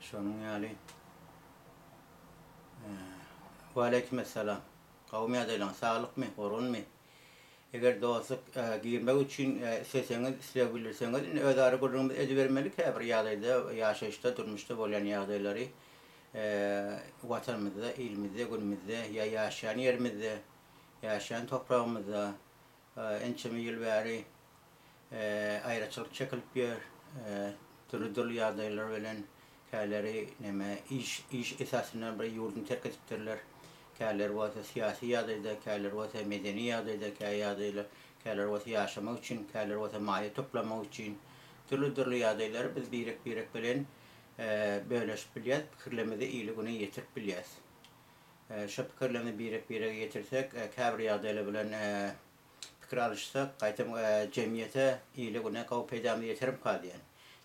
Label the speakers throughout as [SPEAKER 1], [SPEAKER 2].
[SPEAKER 1] Şonuň ýaly. Waleýkim essalam. Gowumy ýagdaýlaryňyz, saglykmy, gurgunmy? Eger dostluk girmek üçin isleseňiz, isleg bildirseňiz, indi özara gürrüňimizi edibermeli käbir ýagdaýda, ýaşaýyşda, durmuşda bolýan ýagdaýlary Watanymyzda, ilimizde, günümizde ýa ýaşaýan ýerimizde, ýaşaýan topragymyzda ençeme ýyl bäri aýraçylyk çekilip ýör. Dürli-dürli ýagdaýlar bilen käleri neme iş iş esasyndan bir ýurduny terk edipdirler. Käleri bolsa syýasy ýagdaýda, käleri bolsa medeni ýagdaýda, kä ýagdaýlar, käleri bolsa ýaşamak üçin, käleri bolsa maýa toplamak üçin. Dürli-dürli ýagdaýlary biz birek-birek bilen bölüşip bilýäs, pikirlerimizi ili-güne ýetirip bilýäs. Şo pikirlerimizi birek-birege ýetirsek, käbir ýagdaýlar bilen pikir alyşsak, gaýtam jemgyýete, ile-güne gowy peýdamyz ýeterimka diýen.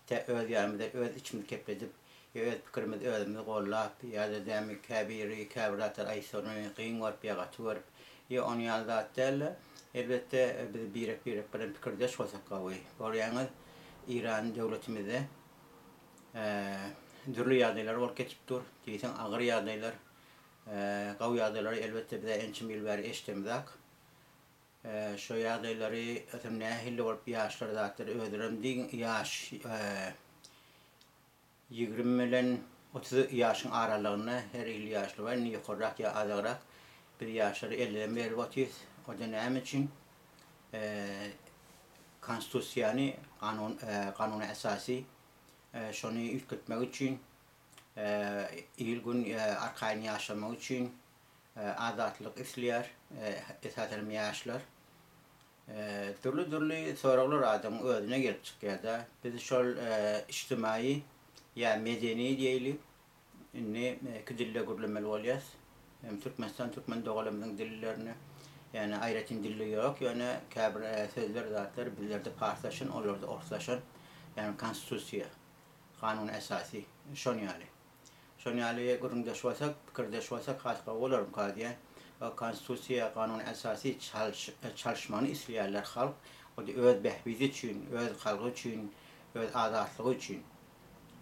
[SPEAKER 1] Tä öz ýanymyzda öz içimizi kepledip, ýa öz pikirimizi özümiz gollap, ýa-da dämi käbiri käbir zatlar aýtsa ony gyň görüp ýa gaty görüp, ýa onuň ýaly zat däl-de, elbetde biz birek-birek bilen pikirdeş bolsak gowy. Görýäňiz, Eýran döwletimizde dürli ýagdaýlar bolup geçip dur. Diýseň agyr ýagdaýlar. Gowy ýagdaýlary elbetde biz ençeme ýyl bäri eşidemizak. Şo ýagdaýlary ösüm nähili bolup ýaşlar zatlar özlerem diň ýaş 20 bilen 30 ýaşyň aralygynda her hili ýaşlar bar indi ýokarrak ýa azagrak biz ýaşlary elliden berip otyrys o-da näme üçin konstitusiýany kanun kanuna esasy şony üýtgetmek üçin il gün arkaýyn ýaşamak üçin azatlyk isleýär, esasanam ýaşlar. Dürli-dürli soraglar adamyň özüne gelip çykýar-da. Biz şol içtimaýy ýa medeni diýeýli, indi iki dilde gürlemeli bolýas. Hem Türkmenistan türkmen doganlarymyzyň dillerini, ýagny aýratyn dilli ýok, ýöne käbir sözler, zatlar bizlerde parslaşan, olarda orslaşan, ýagny konstitusiýa, kanun esasy, şon ýaly. Şon ýaly gürrüňdeş bolsak, pikirdeş bolsak has gowy bolarmyka diýýän. O konstitusiýa, kanun esasy çalş çalyşmagyny isleýärler halk. O-da öz bähbidi üçin, öz halky üçin, öz azatlygy üçin.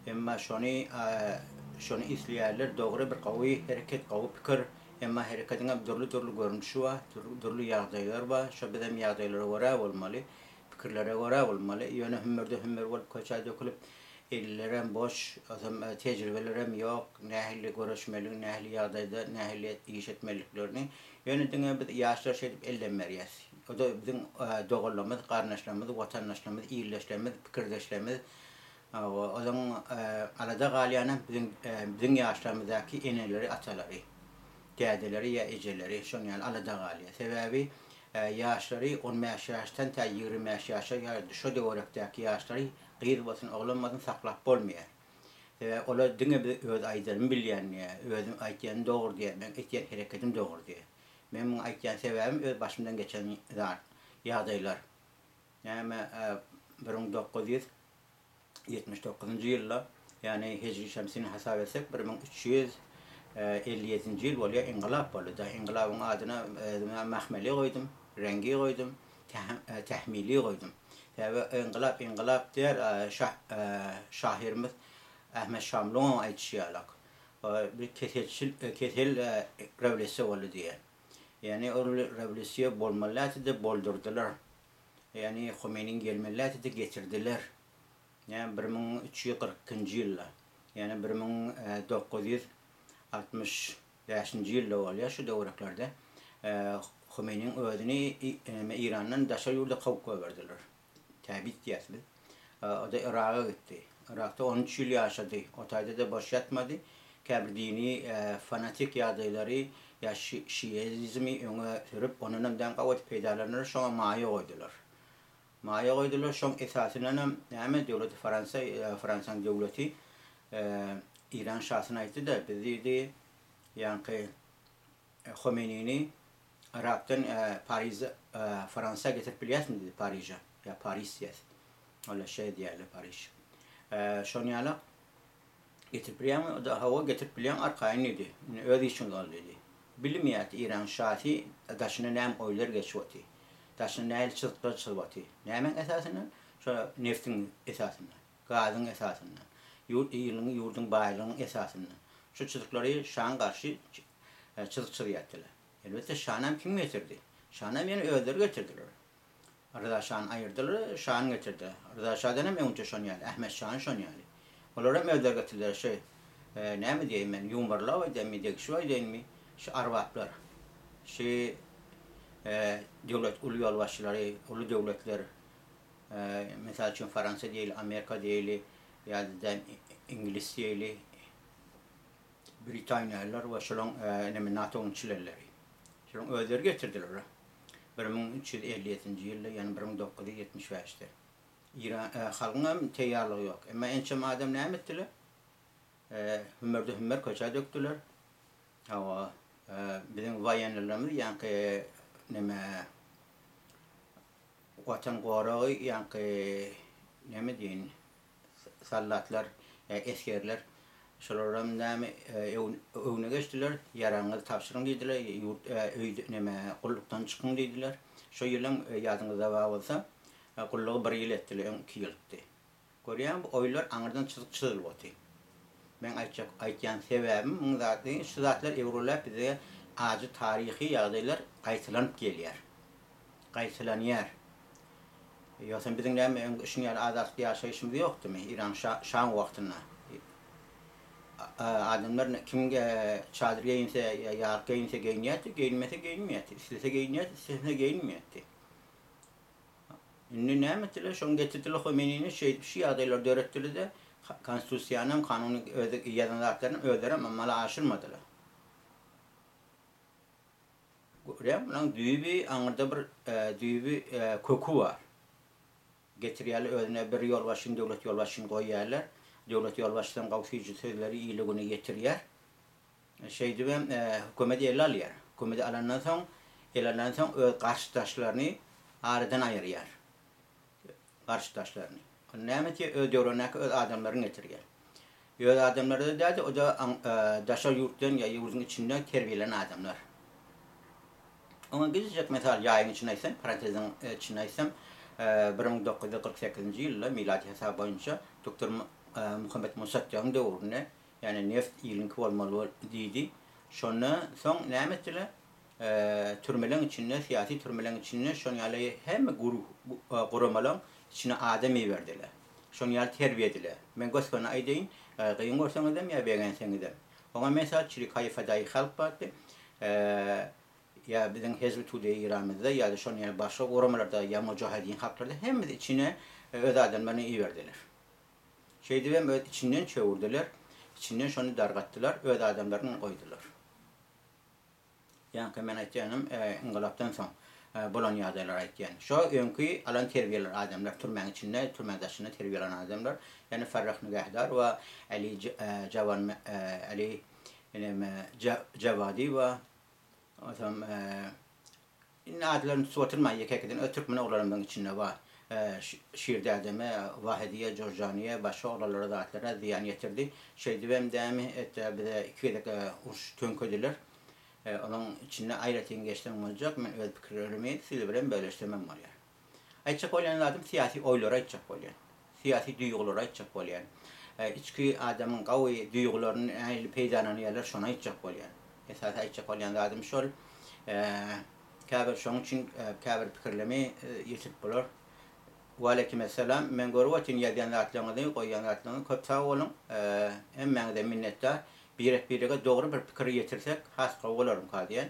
[SPEAKER 1] Emma şony şony isleýärler, dogry bir gowy hereket, gowy pikir. Emma hereketiňem dürli-dürli görnüşi bar, dürli ýagdaýlar bar. Şo bizem ýagdaýlara görä bolmaly. Pikirlere görä bolmaly. Ýöne hümmürde-hümmür bolup köçä dökülip, ellerem boş, ozam tejribelerem ýok, nähili göreşmeli, nähili ýagdaýda, nähili iş etmeliliklerini. Ýöne diňe biz ýaşlar şeýdip elden berýäs. O-da biziň doganlarymyz, garyndaşlarymyz, watandaşlarymyz, ildeşlerimiz, pikirdeşlerimiz. Olaň alada galýanam biziň biziň ýaşlarymyzdaky eneleri, atalary, dädeleri ýa ejeleri şonuň ýaly alada galýar. Sebäbi Ýaşlary on bäş ýaşdan tä 25 ýaşa ýa şo töwerekdäki ýaşlary gyz bolsun oglan bolsun saklap bolmaýar. Sebäbi olar diňe biz öz aýdanymy bilýän diýýär, özüm aýtýanym dogry diýýär, meň etýän hereketim dogry diýýär. Men muňa aýtýan sebäbim öz başymdan geçen zat, ýagdaýlar. Näme 1900 79-njy ýylda, ýagny hijri şemsini hasap etsek, 1357-nji ýyl bolýar, yngylap boldy-da. Yngylabyň adyna özüme mahmeli goýdum, reňgi goýdum, tähmili goýdum. Sebäbi yngylap, yngylap diýer şah şahyrymyz Ahmet Şamlyň aýdyşy ýalak. Bir keselçil kesel rewolýusiýa boldy diýýär. Ýagny ol rewolýusiýa bolmaly däldi-de boldurdylar. Ýagny Homeýniň gelmeli däldi-de getirdiler. Ýagny 1342-nji ýylda, ýagny 1965-nji ýylda bolýar şu töwereklerde Homeýniň özüni Eýrandan daşary ýurda kowup goýberdiler. Täbit diýýäs biz. O-da Yraga gitdi. Yrakda 13 ýyl ýaşady. O taýda-da boş ýatmady. Käbir dini fanatik ýagdaýlary ýa şiizmi öňe sürüp, ondanam däň gawy edip peýdalandylar, şoňa maýa goýdular. Maýa goýdular, şoň esasyndanam näme döwleti Fransiýa, Fransiýanyň döwleti Eýran şasyna aýtdy-da, biz diýdi, ýaňky Homeýnini Yrakdan Parize, Fransiýa getirip bilýäsmi diýdi, Pariže, ýa Paris diýýäs. Olar şeý diýýärler, Pariž. Şony ýalak getirip bilýäňmi? O-da hawa, getirip bilýän, arkaýyn diýdi. Indi öz işiňiz ol diýdi. Bilmeýärdi Eýranyň şasy daşynda näme oýlar geçip otyr. Daşynda nähili çyzyklar çyzyp otyr. Nämäň esasyndan? Şo neftiň esasyndan. Gazyň esasyndan. Ýurt iliniň, ýurduň baýlygynyň esasynda. Şu çyzyklary şaň garşy çyzyk çyzýardylar. Elbetde şanam kim getirdi? Şanam ýene özleri getirdiler. Ryza şany aýyrdylar, şany getirdiler. Ryza şadan hem öňçe şon ýaly, Ahmet şany şon ýaly. Olar hem özleri getirdiler. Şu näme diýeýin men, ýumarlap aýdaýynmy, degişip aýdaýynmy, şu arbaplar, şu döwlet uly ýolbaşçylary, uly döwletler, mysal üçin Fransiýa diýeli, Amerika diýeli, ýa-da Iňlis diýeli, Britaniýalylar we şolaň neme NATO-nyň çlenleri. Şolaň özleri getirdiler ola. 1357-nji ýylda, ýagny 1975-de. Iran halkyň hem teýýarlygy ýok. Emma ençeme adam näme etdiler? Hümmerde hümmer köçä dökdüler. Hawa, biziň woýenlilerimiz ýaňky neme Watan goragy ýaňky neme diýin soldatlar ýa esgerler şolaram näme öwne geçdiler ýaragyňyzy tabşyryň diýdiler ýurt öýde neme gullukdan çykyň diýdiler şo ýylam ýadyňyzda bar bolsa gullugy bir ýyl etdiler öň iki ýylykdy. Görýäňmi bu oýlar aňyrdan çyzyk çyzylyp otyr. Meň aýtjak aýtýan sebäbim muň zady şu zatlar öwrüläp bize ajy taryhy ýagdaýlar gaýtalanyp gelýär. Gaýtalanýar. Ýogsam biziň näme öň şuň ýaly azatlyk ýaşaýşymyz ýokdumy Iran şa şaň wagtynda. Adamlar kim çadyr geýinse ýa ýarlyk geýinse geýinýärdi, geýinmese geýinmeýärdi. Islese geýinýärdi, islese geýinmeýärdi. Indi näme etdiler? Şoň getirdiler Homeýnini şeýdip şu ýagdaýlary döretdiler-de, konstitusiýanam, kanuny özi ýazan zatlaryny özlerem amala aşyrmadylar. Görýäňmi, bulaň düýbi aňyrda bir düýbi köki bar. Getirýärler özüne bir ýolbaşçyny, döwlet ýolbaşçyny goýýarlar. Döwlet ýolbaşçysam gawy süýji sözleri ile-güne ýetirýär. Şeýdibem hökümeti ele alýar. Hökümeti alandan soň, ele alandan soň öz garşydaşlaryny aradan aýyrýar. Garşydaşlaryny. Ol näme etýär? Öz döwründäki öz adamlaryny getirýär. Öz adamlary-da däl-de, o-da daşary ýurtdan ýa ýurduň içinde terbiýelenen adamlar. Oňa gizlijek mysal ýaýyň içinde aýtsam, paranteziň içinde aýtsam, 1948-nji ýylda milady hasaby boýunça doktor Muhammet Musaddygyň döwründe Ýagny neft iliňki bolmaly diýdi. Şonda soň näme etdiler? Türmeleň içinde, syýasy türmeleň içinde şon ýaly hemme guruh, guramalaň içine adam iberdiler. Şon ýaly terbiýe ediler. Men gös-göni aýdaýyn, gyn görseňizem ýa begenseňizem. Oňa mesal Çirikaýy Fedaýy Halk bardy. Ýa biziň Hezbi Tudeý Eýranymyzda ýa-da şon ýaly başga guramalarda ýa Mujahedin halklarda hemmesi içine öz adamlaryny iberdiler. Şeýdibem öz içinden çöwürdiler, içinden şony dargatdylar, öz adamlaryny goýdular. Ýaňky men aýtýanym, yngylapdan soň bolan ýagdaýlary aýtýan. Şo öňki alan terbiýeler adamlar, türmäň içinde, türmäň daşynda terbiýe alan adamlar, ýagny Farrah Nigähdar we Ali Jawan Ali neme Jawadi we onsoň Indi atlaryny tutup oturman ýeke-ýekeden öz türkmen oglanlarymyzyň içinde bar. Şir dädeme, Wahidiýe, Jurjaniýe, başga oglanlara zatlara zyýan ýetirdi. Şeýdibem dämi etde bize iki gezek uruş töňkediler. Olaň içinde aýratyn geçseň boljak, men öz pikirlerimi siz bilen bölüşsemem bolýar. Aýtjak bolýan zadym syýasy oýlary aýtjak bolýan. Syýasy duýgulary aýtjak bolýan. Içki adamyň gawy duýgularyny nähili peýdalanýarlar şony aýtjak bolýan. Esasy aýtjak bolýan zadym şol. Käbir şoň üçin käbir pikirlemi ýetirip bolar. Waleýkimessalam. Men görüp otyryn ýazýan zatlaryňyzy, goýýan zatlaryňyzy. Köp sag boluň. Hemmäňize minnetdar. Birek-birege dogry bir pikir ýetirsek has gowy bolarmyka diýen.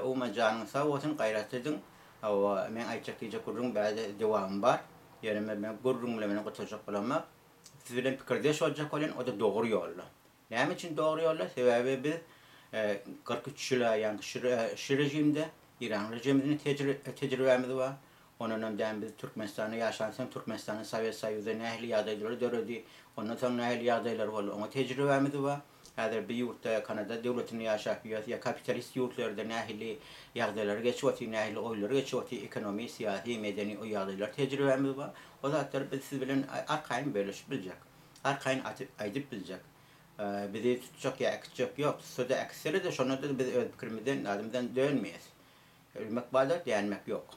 [SPEAKER 1] Umuman janyňyz sag bolsun, gaýrat ediň. Hawa, meň aýtjak diýjek gürrüň bäde dowamy bar. Ýöne men men gürrüň bilen meni gutarjak bolamok. Siz bilen pikirdeş boljak bolýan, o-da dogry ýolda. Näme üçin dogry ýolda? Sebäbi biz 43 ýyla ýaňky şu şu režimde, Eýranyň režiminde tejribämiz bar. Ondanam däm biz Türkmenistanda ýaşansoň Türkmenistanda Sowet Soýuzda nähili ýagdaýlar döredi, ondan soň nähili ýagdaýlar boldy, oňa tejribämiz bar. Häzir bir ýurtda Kanada döwletinde ýaşap ýörüs ýa kapitalist ýurtlarda nähili ýagdaýlar geçip otyr, nähili oýlar geçip otyr, ekonomi, syýasy, medeni o ýagdaýlar tejribämiz bar. O zatlary biz siz bilen arkaýyn bölüşip biljek. Arkaýyn aýdyp biljek. Bizi tutjak ýa äkitjek ýok. Tutsa-da äkitseler-de şonda-da biz öz pikirimizden, zadymyzdan dönmeýäs. Ölmek bar-da, dänmek ýok.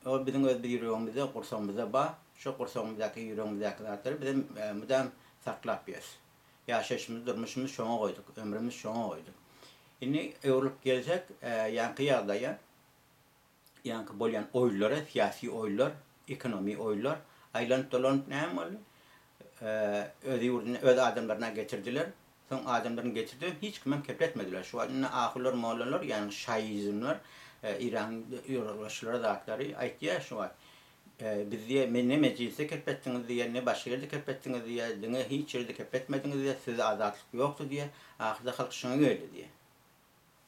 [SPEAKER 1] Ol biziň öz bir ýüregimizde, gursagymyzda bar. Şo gursagymyzdaky, ýüregimizdäki zatlary bizem mydam saklap ýörüs. Ýaşaýşymyzy, durmuşymyzy şoňa goýduk, ömrümizi şoňa goýduk. Indi öwrülip gelsek, ýaňky ýagdaýa, ýaňky bolýan oýunlara, syýasy oýunlar, ekonomi oýunlar aýlanyp-dolanyp näme boldy? Öz ýurduna, öz adamlaryna getirdiler. Soň adamlaryny getirdi, hiç kimem kepletmediler. Şu wagt indi ahunlar, mollalar, ýagny şaizmler, Eýranyň ýolbaşçylary zatlary aýtýar şu wagt. Biz diýýär, men ne mejlisde kepletdiňiz diýýär, ne başga ýerde kepletdiňiz diýýär, diňe hiç ýerde kepletmediňiz diýýär, sizde azatlyk ýokdy diýýär, ahyrda halk şuňa geldi diýýär.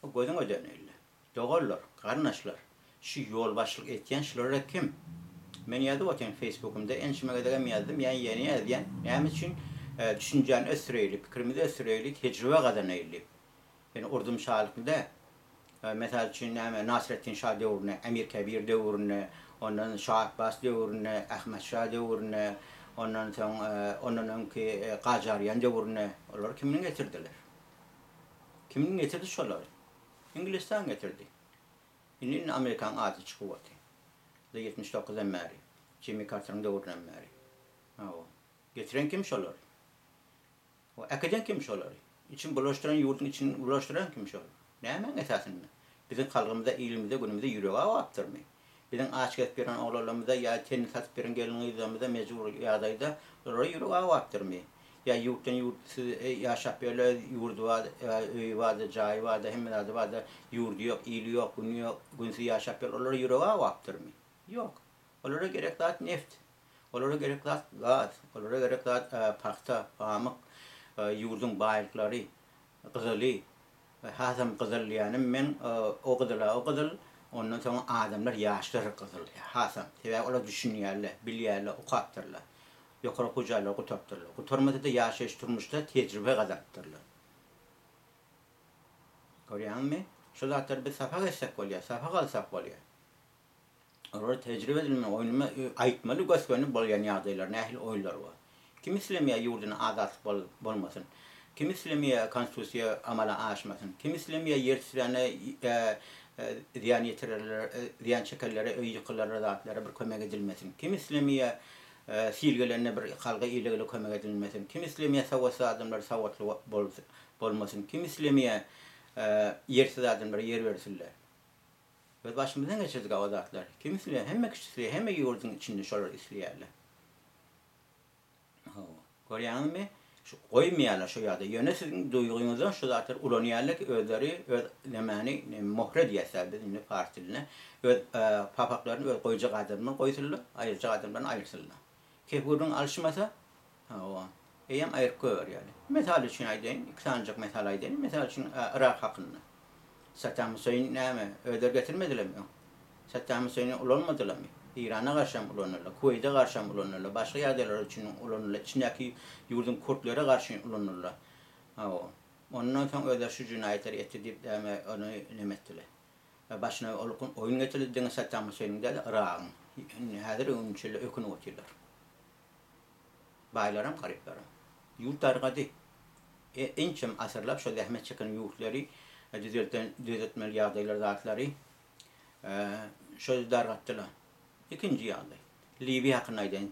[SPEAKER 1] O gözüň ödeni ille. Doganlar, garyndaşlar, şu ýolbaşçylyk etýän şulara kim? Men ýazyp otyryn feýsbukymda, ençeme gezegem ýazdym, ýa ýene ýazýan. Näme üçin? Düşünjäni ösdüreýli, pikirimizi ösdüreýli, tejribe gazanaýly. Ýöne urdum şalykly däl. Mysal üçin näme Nasreddin şa döwründe, Emir Kebir döwründe, ondan Şa Apbas döwründe, Ahmet şa döwründe, ondan soň ondan öňki Gajarýan döwründe olary kimden getirdiler? Kimden getirdi şolary? Iňlistan getirdi. Indi indi Amerikanyň ady çykyp otyr. 79-dan bäri, Jimmi Karteriň döwründen bäri. Hawa. Getiren kim şolary? O äkiden kim şolary? Için bulaşdyran ýurduň içini bulaşdyran kim şol? Nämäň esasynda? Biziň halgymyza, ilimize, günümize ýüregi awapdyrmy? Biziň aç gezip ýören oglanlarymyza ýa tenini satyp ýören gelin-gyzlarymyza mejbur ýagdaýda olara ýüregi awapdyrmy? Ýa ýurtdan ýurtsyz ýaşap ýörler, ýurdy bar, öýi bar-da, jaýy bar-da, hemme zady bar-da, ýurdy ýok, ili ýok, güni ýok, günsüz ýaşap ýör, olara ýüregi awapdyrmy? Ýok. Olara gerek zat neft. Olara gerek zat gaz, olara gerek zat pagta, pamyk, ýurduň baýlyklary, gyzyly, hasam gyzyl diýýänim men o gyzyla o gyzyl, ondan soň adamlar ýaşlar gyzyl hasam. Sebäbi olar düşünýärler, bilýärler, okapdyrlar. Ýokary okuw jaýlary gutarypdyrlar. Gutarmasa-da ýaşaýyş durmuşda tejribe gazanypdyrlar. Görýäňizmi? Şu zatlary biz sapak etsek bolýar, sapak alsak bolýar. Olara tejribe edilmeli oýnumy aýtmaly gös-göni bolýan ýagdaýlar nähili oýunlar bar. Kim islemeýär ýurduna azatlyk bolmasyn. Kim islemeýär konstitusiýa amala aşmasyn. Kim islemeýär ýer titrände zyýan ýetirerler zyýan çekenlere öýi ýykylarlar zatlara bir kömek edilmesin. Kim islemeýär sil gelende bir halga ile kömek edilmesin. Kim islemeýär sowatsyz adamlar sowatly bolmasyn. Kim islemeýär ýersiz adamlara ýer bersinler. Öz başymyzdan geçirdik o zatlary. Kim isleýär? Hemme kişi isleýär. Hemme ýurduň içinde şolar isleýärler. Hawa. Görýäňizmi? Şu goýmaýarlar şu ýagdaý. Ýöne siziň duýgyňyzdan şu zatlary ulanýarlar ki, özleri öz nämäni mohre diýýäs biz indi pars dilinde. Öz papaklaryny öz goýjak adamyny goýsunlar, aýyrjak adamlaryny aýyrsynlar. Kepgürrüň alyşmasa, Hawa. Eýýäm aýryp goýberýärler. Mysal üçin aýdaýyn, iki sanyjak mysal aýdaýyn. Mysal üçin, Yrak hakynda. Saddam Hüseýin näme, özleri getirmedilermi öň? Saddam Hüseýini ulanmadylarmy? Eýrana garşam ulanyldy, Kuweýde garşam ulanyldy, başga ýagdaýlar üçin ulanyldy, içindäki ýurduň kürtlere garşy ulanyldy. Hawa. Ondan soň özleri şu jenaýatlary etdi diýip näme ony neme etdiler. Başyna ol oýun getirildi diňe Saddam Hüseýiniň däl, Yragyň. Indi häzir öňünçe ökünip otyrlar. Baýlaram, garyplaram. Ýurt dargady. Ençeme asyrlap şo zähmet çeken ýurtlary düzelten, düzetmeli ýagdaýlar zatlary şo dargatdylar. Ikinji ýagdaý. Liwiýa hakynda aýdaýyn.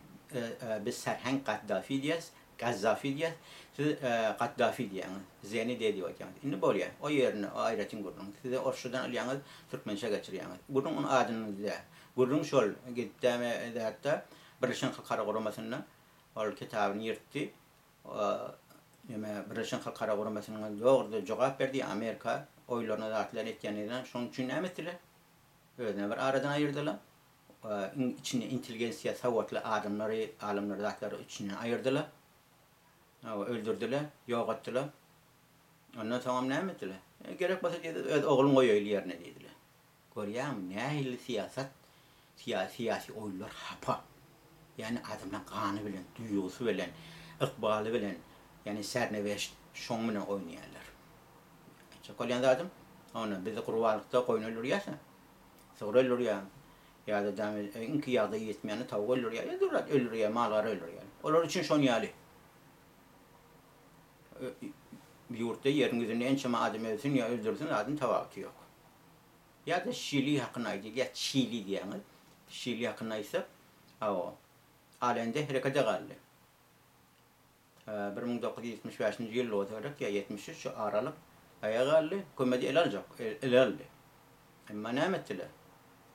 [SPEAKER 1] Biz Serheng Gaddafi diýýäs, Gazzafi diýýäs. Siz Gaddafi diýýäňiz. Z-ni D diýip aýdýaňyz. Indi bolýar. O ýerinde, o aýratyn gürrüň. Siz orsçadan alýaňyz, türkmençä geçirýäňiz. Gürrüň onuň adynyň däl. Gürrüň şol gidip-däme zatda Birleşen Halkara Guramasynda ol kitabyny ýyrtdy. Neme Birleşen Halkara Guramasynyň dogry jogap berdi Amerika oýlaryna zatlaryny etýändigine. Şonuň üçin näme etdiler? Özüne bir aradan aýyrdylar. Iň içinde intelligensiýa sowatly adamlary, alymlary zatlary içinden aýyrdylar. Hawa, öldürdiler, ýok etdiler. Ondan soňam näme etdiler? E, gerek bolsa diýdi, öz ogluny goýaýly ýerine diýdiler. Görýäňmi, nähili syýasat, syýasy oýunlar hapa. Ýagny adamlaň gany bilen, duýgusy bilen, ykbaly bilen, ýagny serneweşt şoň bilen oýnaýarlar. Aýtjak bolýan zadym, onda bizi gurbanlykda goýun öldürýärsiň, sygyr öldürýäň, ýa-da däme iňki ýagdaýy ýetmeýäni tawuk öldürýär, ýa-da zat öldürýär, mal-gara öldürýär. Olar üçin şon ýaly. Ýurtda ýeriň ýüzünde ençeme adam ölsün ýa öldürsin zadyň tapawuty ýok. Ýa-da Şili hakynda aýdýar, ýa Çili diýýäňiz. Şili hakynda aýtsak, hawa. Alende herekete galdy. 1975-nji ýyl bolsa gerek ýa 73 şu aralyk aýaga galdy, hökümeti ele aljak, ele aldy. Emma näme etdiler?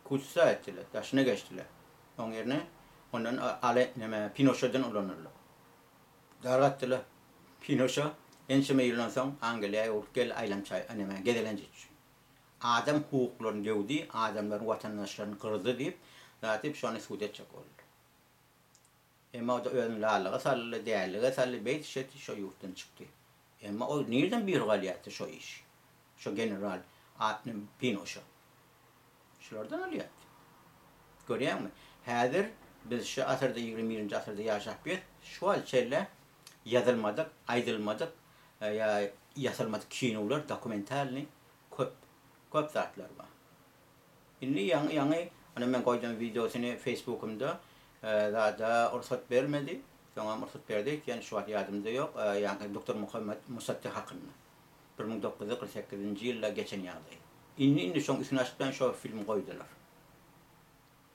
[SPEAKER 1] Kudsa etdiler, daşyna geçdiler. Oň ýerine ondan Ale näme Pinoşeden ulanyldy. Dargatdylar. Pinoşa ençeme ýyldan soň Angliýa öwrüp geldi aýlanç näme gezelenç üçin. Adam hukuklaryny döwdi, adamlaryň watandaşlaryny gyrdy diýip, zat diýip şony sud etjek boldy. Emma o-da özüni lallyga saldy, dälilige saldy, beýt şeýtdi, şo ýurtdan çykdy. Emma ol nirden buýruk alýardy şo işi? Şo general atly Pinoşa. Şulardan alýardy. Görýäňmi? Häzir biz şu asyrda, 21-nji asyrda ýaşap ýörüs. Şu wagt şeýle ýazylmadyk, aýdylmadyk ýa ýasalmadyk kinolar, dokumentalnyý köp, köp zatlar bar. Indi ýaňy ýaňy ana men goýdum wideosyny facebookymda zada rugsat bermedi. Soňam rugsat berdi öýtýän şu wagt ýadymda ýok. Ýaňky doktor Muhammet Musaddyk hakynda. 1948-nji ýylda geçen ýagdaý. Indi indi şoň üstüni açyp bilen şo filmi goýdular.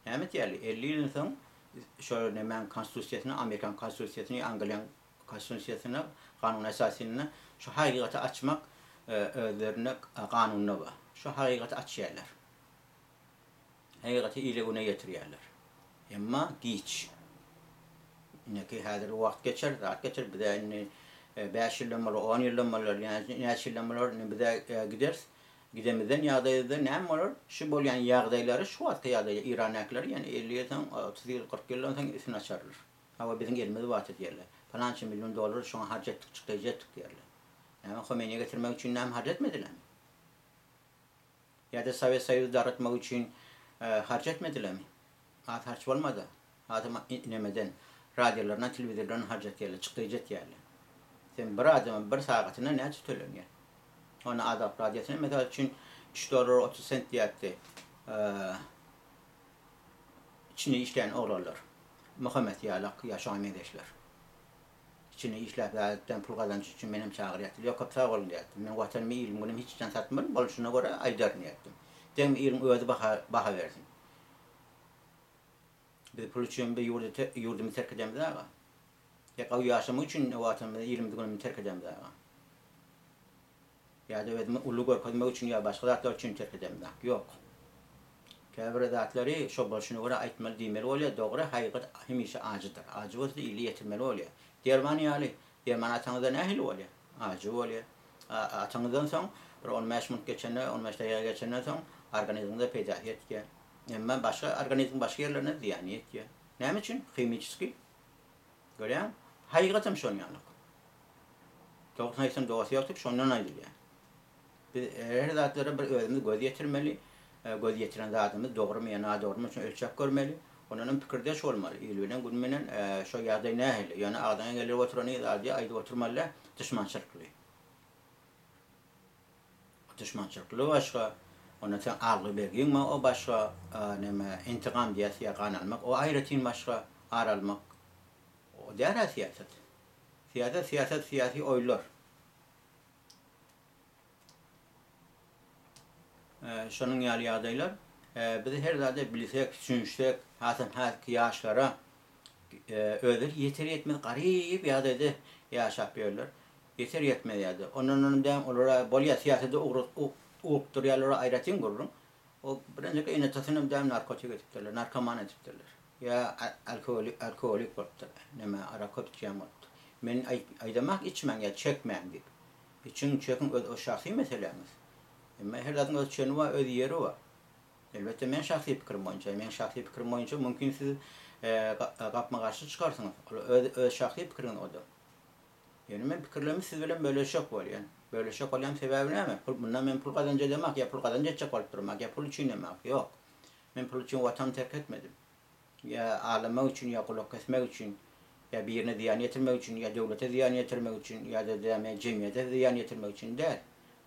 [SPEAKER 1] Näme etýärler? 50 ýyldan soň şo nemäň konstitusiýasyny, Amerikan konstitusiýasyny, Angliýaň Konstitusiýasynda, kanun esasynda şu hakykaty açmak özlerinde kanunda bar. Şu hakykaty açýarlar. Hakykaty ile-güne ýetirýärler. Emma giç. Indiki häzir wagt geçer, zat geçer. Bize indi 5 ýyldan bolar, 10 ýyldan bolar, näçe ýyldan bolar, indi bize gideris. Gidemizden ýagdaýymyzda näme bolar? Şu bolýan ýagdaýlary, şu wagtky ýagdaýy Eýrandakylar ýene 50 ýyl soň, 30 ýyl, 40 ýyldan soň üstüni açarlar. Hawa, biziň elimiz bardy diýerler. Pylança million dollary şoňa harç etdik, çykdajy etdik diýerler. Näme, Homeýniýe getirmek üçin näme harç etmedilermi? Ýa-da Sowet Soýuzy dargatmak üçin harç etmedilermi? Az harç bolmady. Hasam nemeden, radiolaryndan, telewizorlaryndan harç etýärler, çykdajy etýärler. Sen bir adama bir sagatyna näçe tölenýär? Onda Azat radiosyna mysal üçin üç dollar 30 sent diýýärdi. Içinde işleýän oglanlar. Muhammet ýalak ýa şoňa meňzeşler. Içinde işläp zat pul gazanç üçin menem çagyrýardylar. Ýok köp sag boluň diýýärdim. Men watanymy ilim günüm hiç haçan satmaryn, bolşuna görä aýdaryn diýýärdim. Deňmi iliň özi baha baha bersin. Biz pul üçin bir ýurdy ýurdumyzy terk edemiz aga. Ýa gawy ýaşamak üçin watanymyzy ilimizi günümizi terk edemiz aga. Ýa-da özümi uly görkezmek üçin ýa başga zatlar üçin terk edemzok. Ýok. Käbir zatlary şo bolşuna görä aýtmaly diýmeli bolýar. Dogry, hakykat hemişe ajydyr. Ajy bolsa-da ile ýetirmeli bolýar. Derman ýaly, derman ataňyzda nähili bolýar? Ajy bolýar. Ataňyzdan soň bir on bäş minut geçende, on bäş dagyga geçenden soň organizmiňize peýdasy ýetýär. Emma başga organizmiň başga ýerlerine zyýany ýetýär. Näme üçin? Himiçeskiý. Görýäňmi? Hakykatam şon ýalyk. Dogrusyny aýtsam dosty ýok diýip şondan aýdylýar. Biz her zatlara bir özümiz göz ýetirmeli. Göz ýetiren zadymyz dogrumy ýa nadogrumy şony ölçäp görmeli. Ondan hem pikirdeş bolmaly. Il bilen gün bilen şo ýagdaý nähili. Ýöne agzyňa gelip oturany zady aýdyp oturmaly däl. Duşmançylykly. Duşmançylykly başga. Ondan soň algy bergiň bar o başga. Näme intikam diýýäs ýa gan almak o aýratyn başga. Ar almak. O däl-ä syýasat. Syýasat, syýasat, syýasy oýlar. Şonuň ýaly ýagdaýlar. Biz her zada bilsek, düşünsek, hasam häzirki ýaşlara özleri ýeter-ýetmez garyp ýagdaýda ýaşap ýörler. Ýeter-ýetmez ýagdaý. Ondan onam däl, olara bolýar syýasata ugrukdyrýarlar, aýratyn gürrüň. O birinjiki ene-atasynam däl narkotik edipdirler, narkoman edipdirler. Ýa alkogolik alkogolik bolupdyr. Neme arak köp içýän bolupdyr. Men aýdamak içmäň ýa çekmäň diýip. Içiň, çekiň öz o şahsy meseläňiz. Emma her zadyň öz çeni bar, öz ýeri bar. Elbetde men şahsy pikirim boýunça, meň şahsy pikirim boýunça mümkin siz gapma-garşy çykarsyňyz. Ol öz öz şahsy pikiriňiz o-da. Ýöne men pikirlerimi siz bilen bölüşjek bolýan. Bölüşjek bolýan sebäbi näme? Pul mundan men pul gazanç edemak ýa pul gazanç etjek bolup durmak ýa pul üçin emak. Ýok. Men pul üçin watany terk etmedim. Ýa aldamak üçin, ýa gulak kesmek üçin, ýa birine zyýan ýetirmek üçin, ýa döwlete zyýan ýetirmek üçin, ýa-da näme jemgyýete zyýan ýetirmek üçin däl.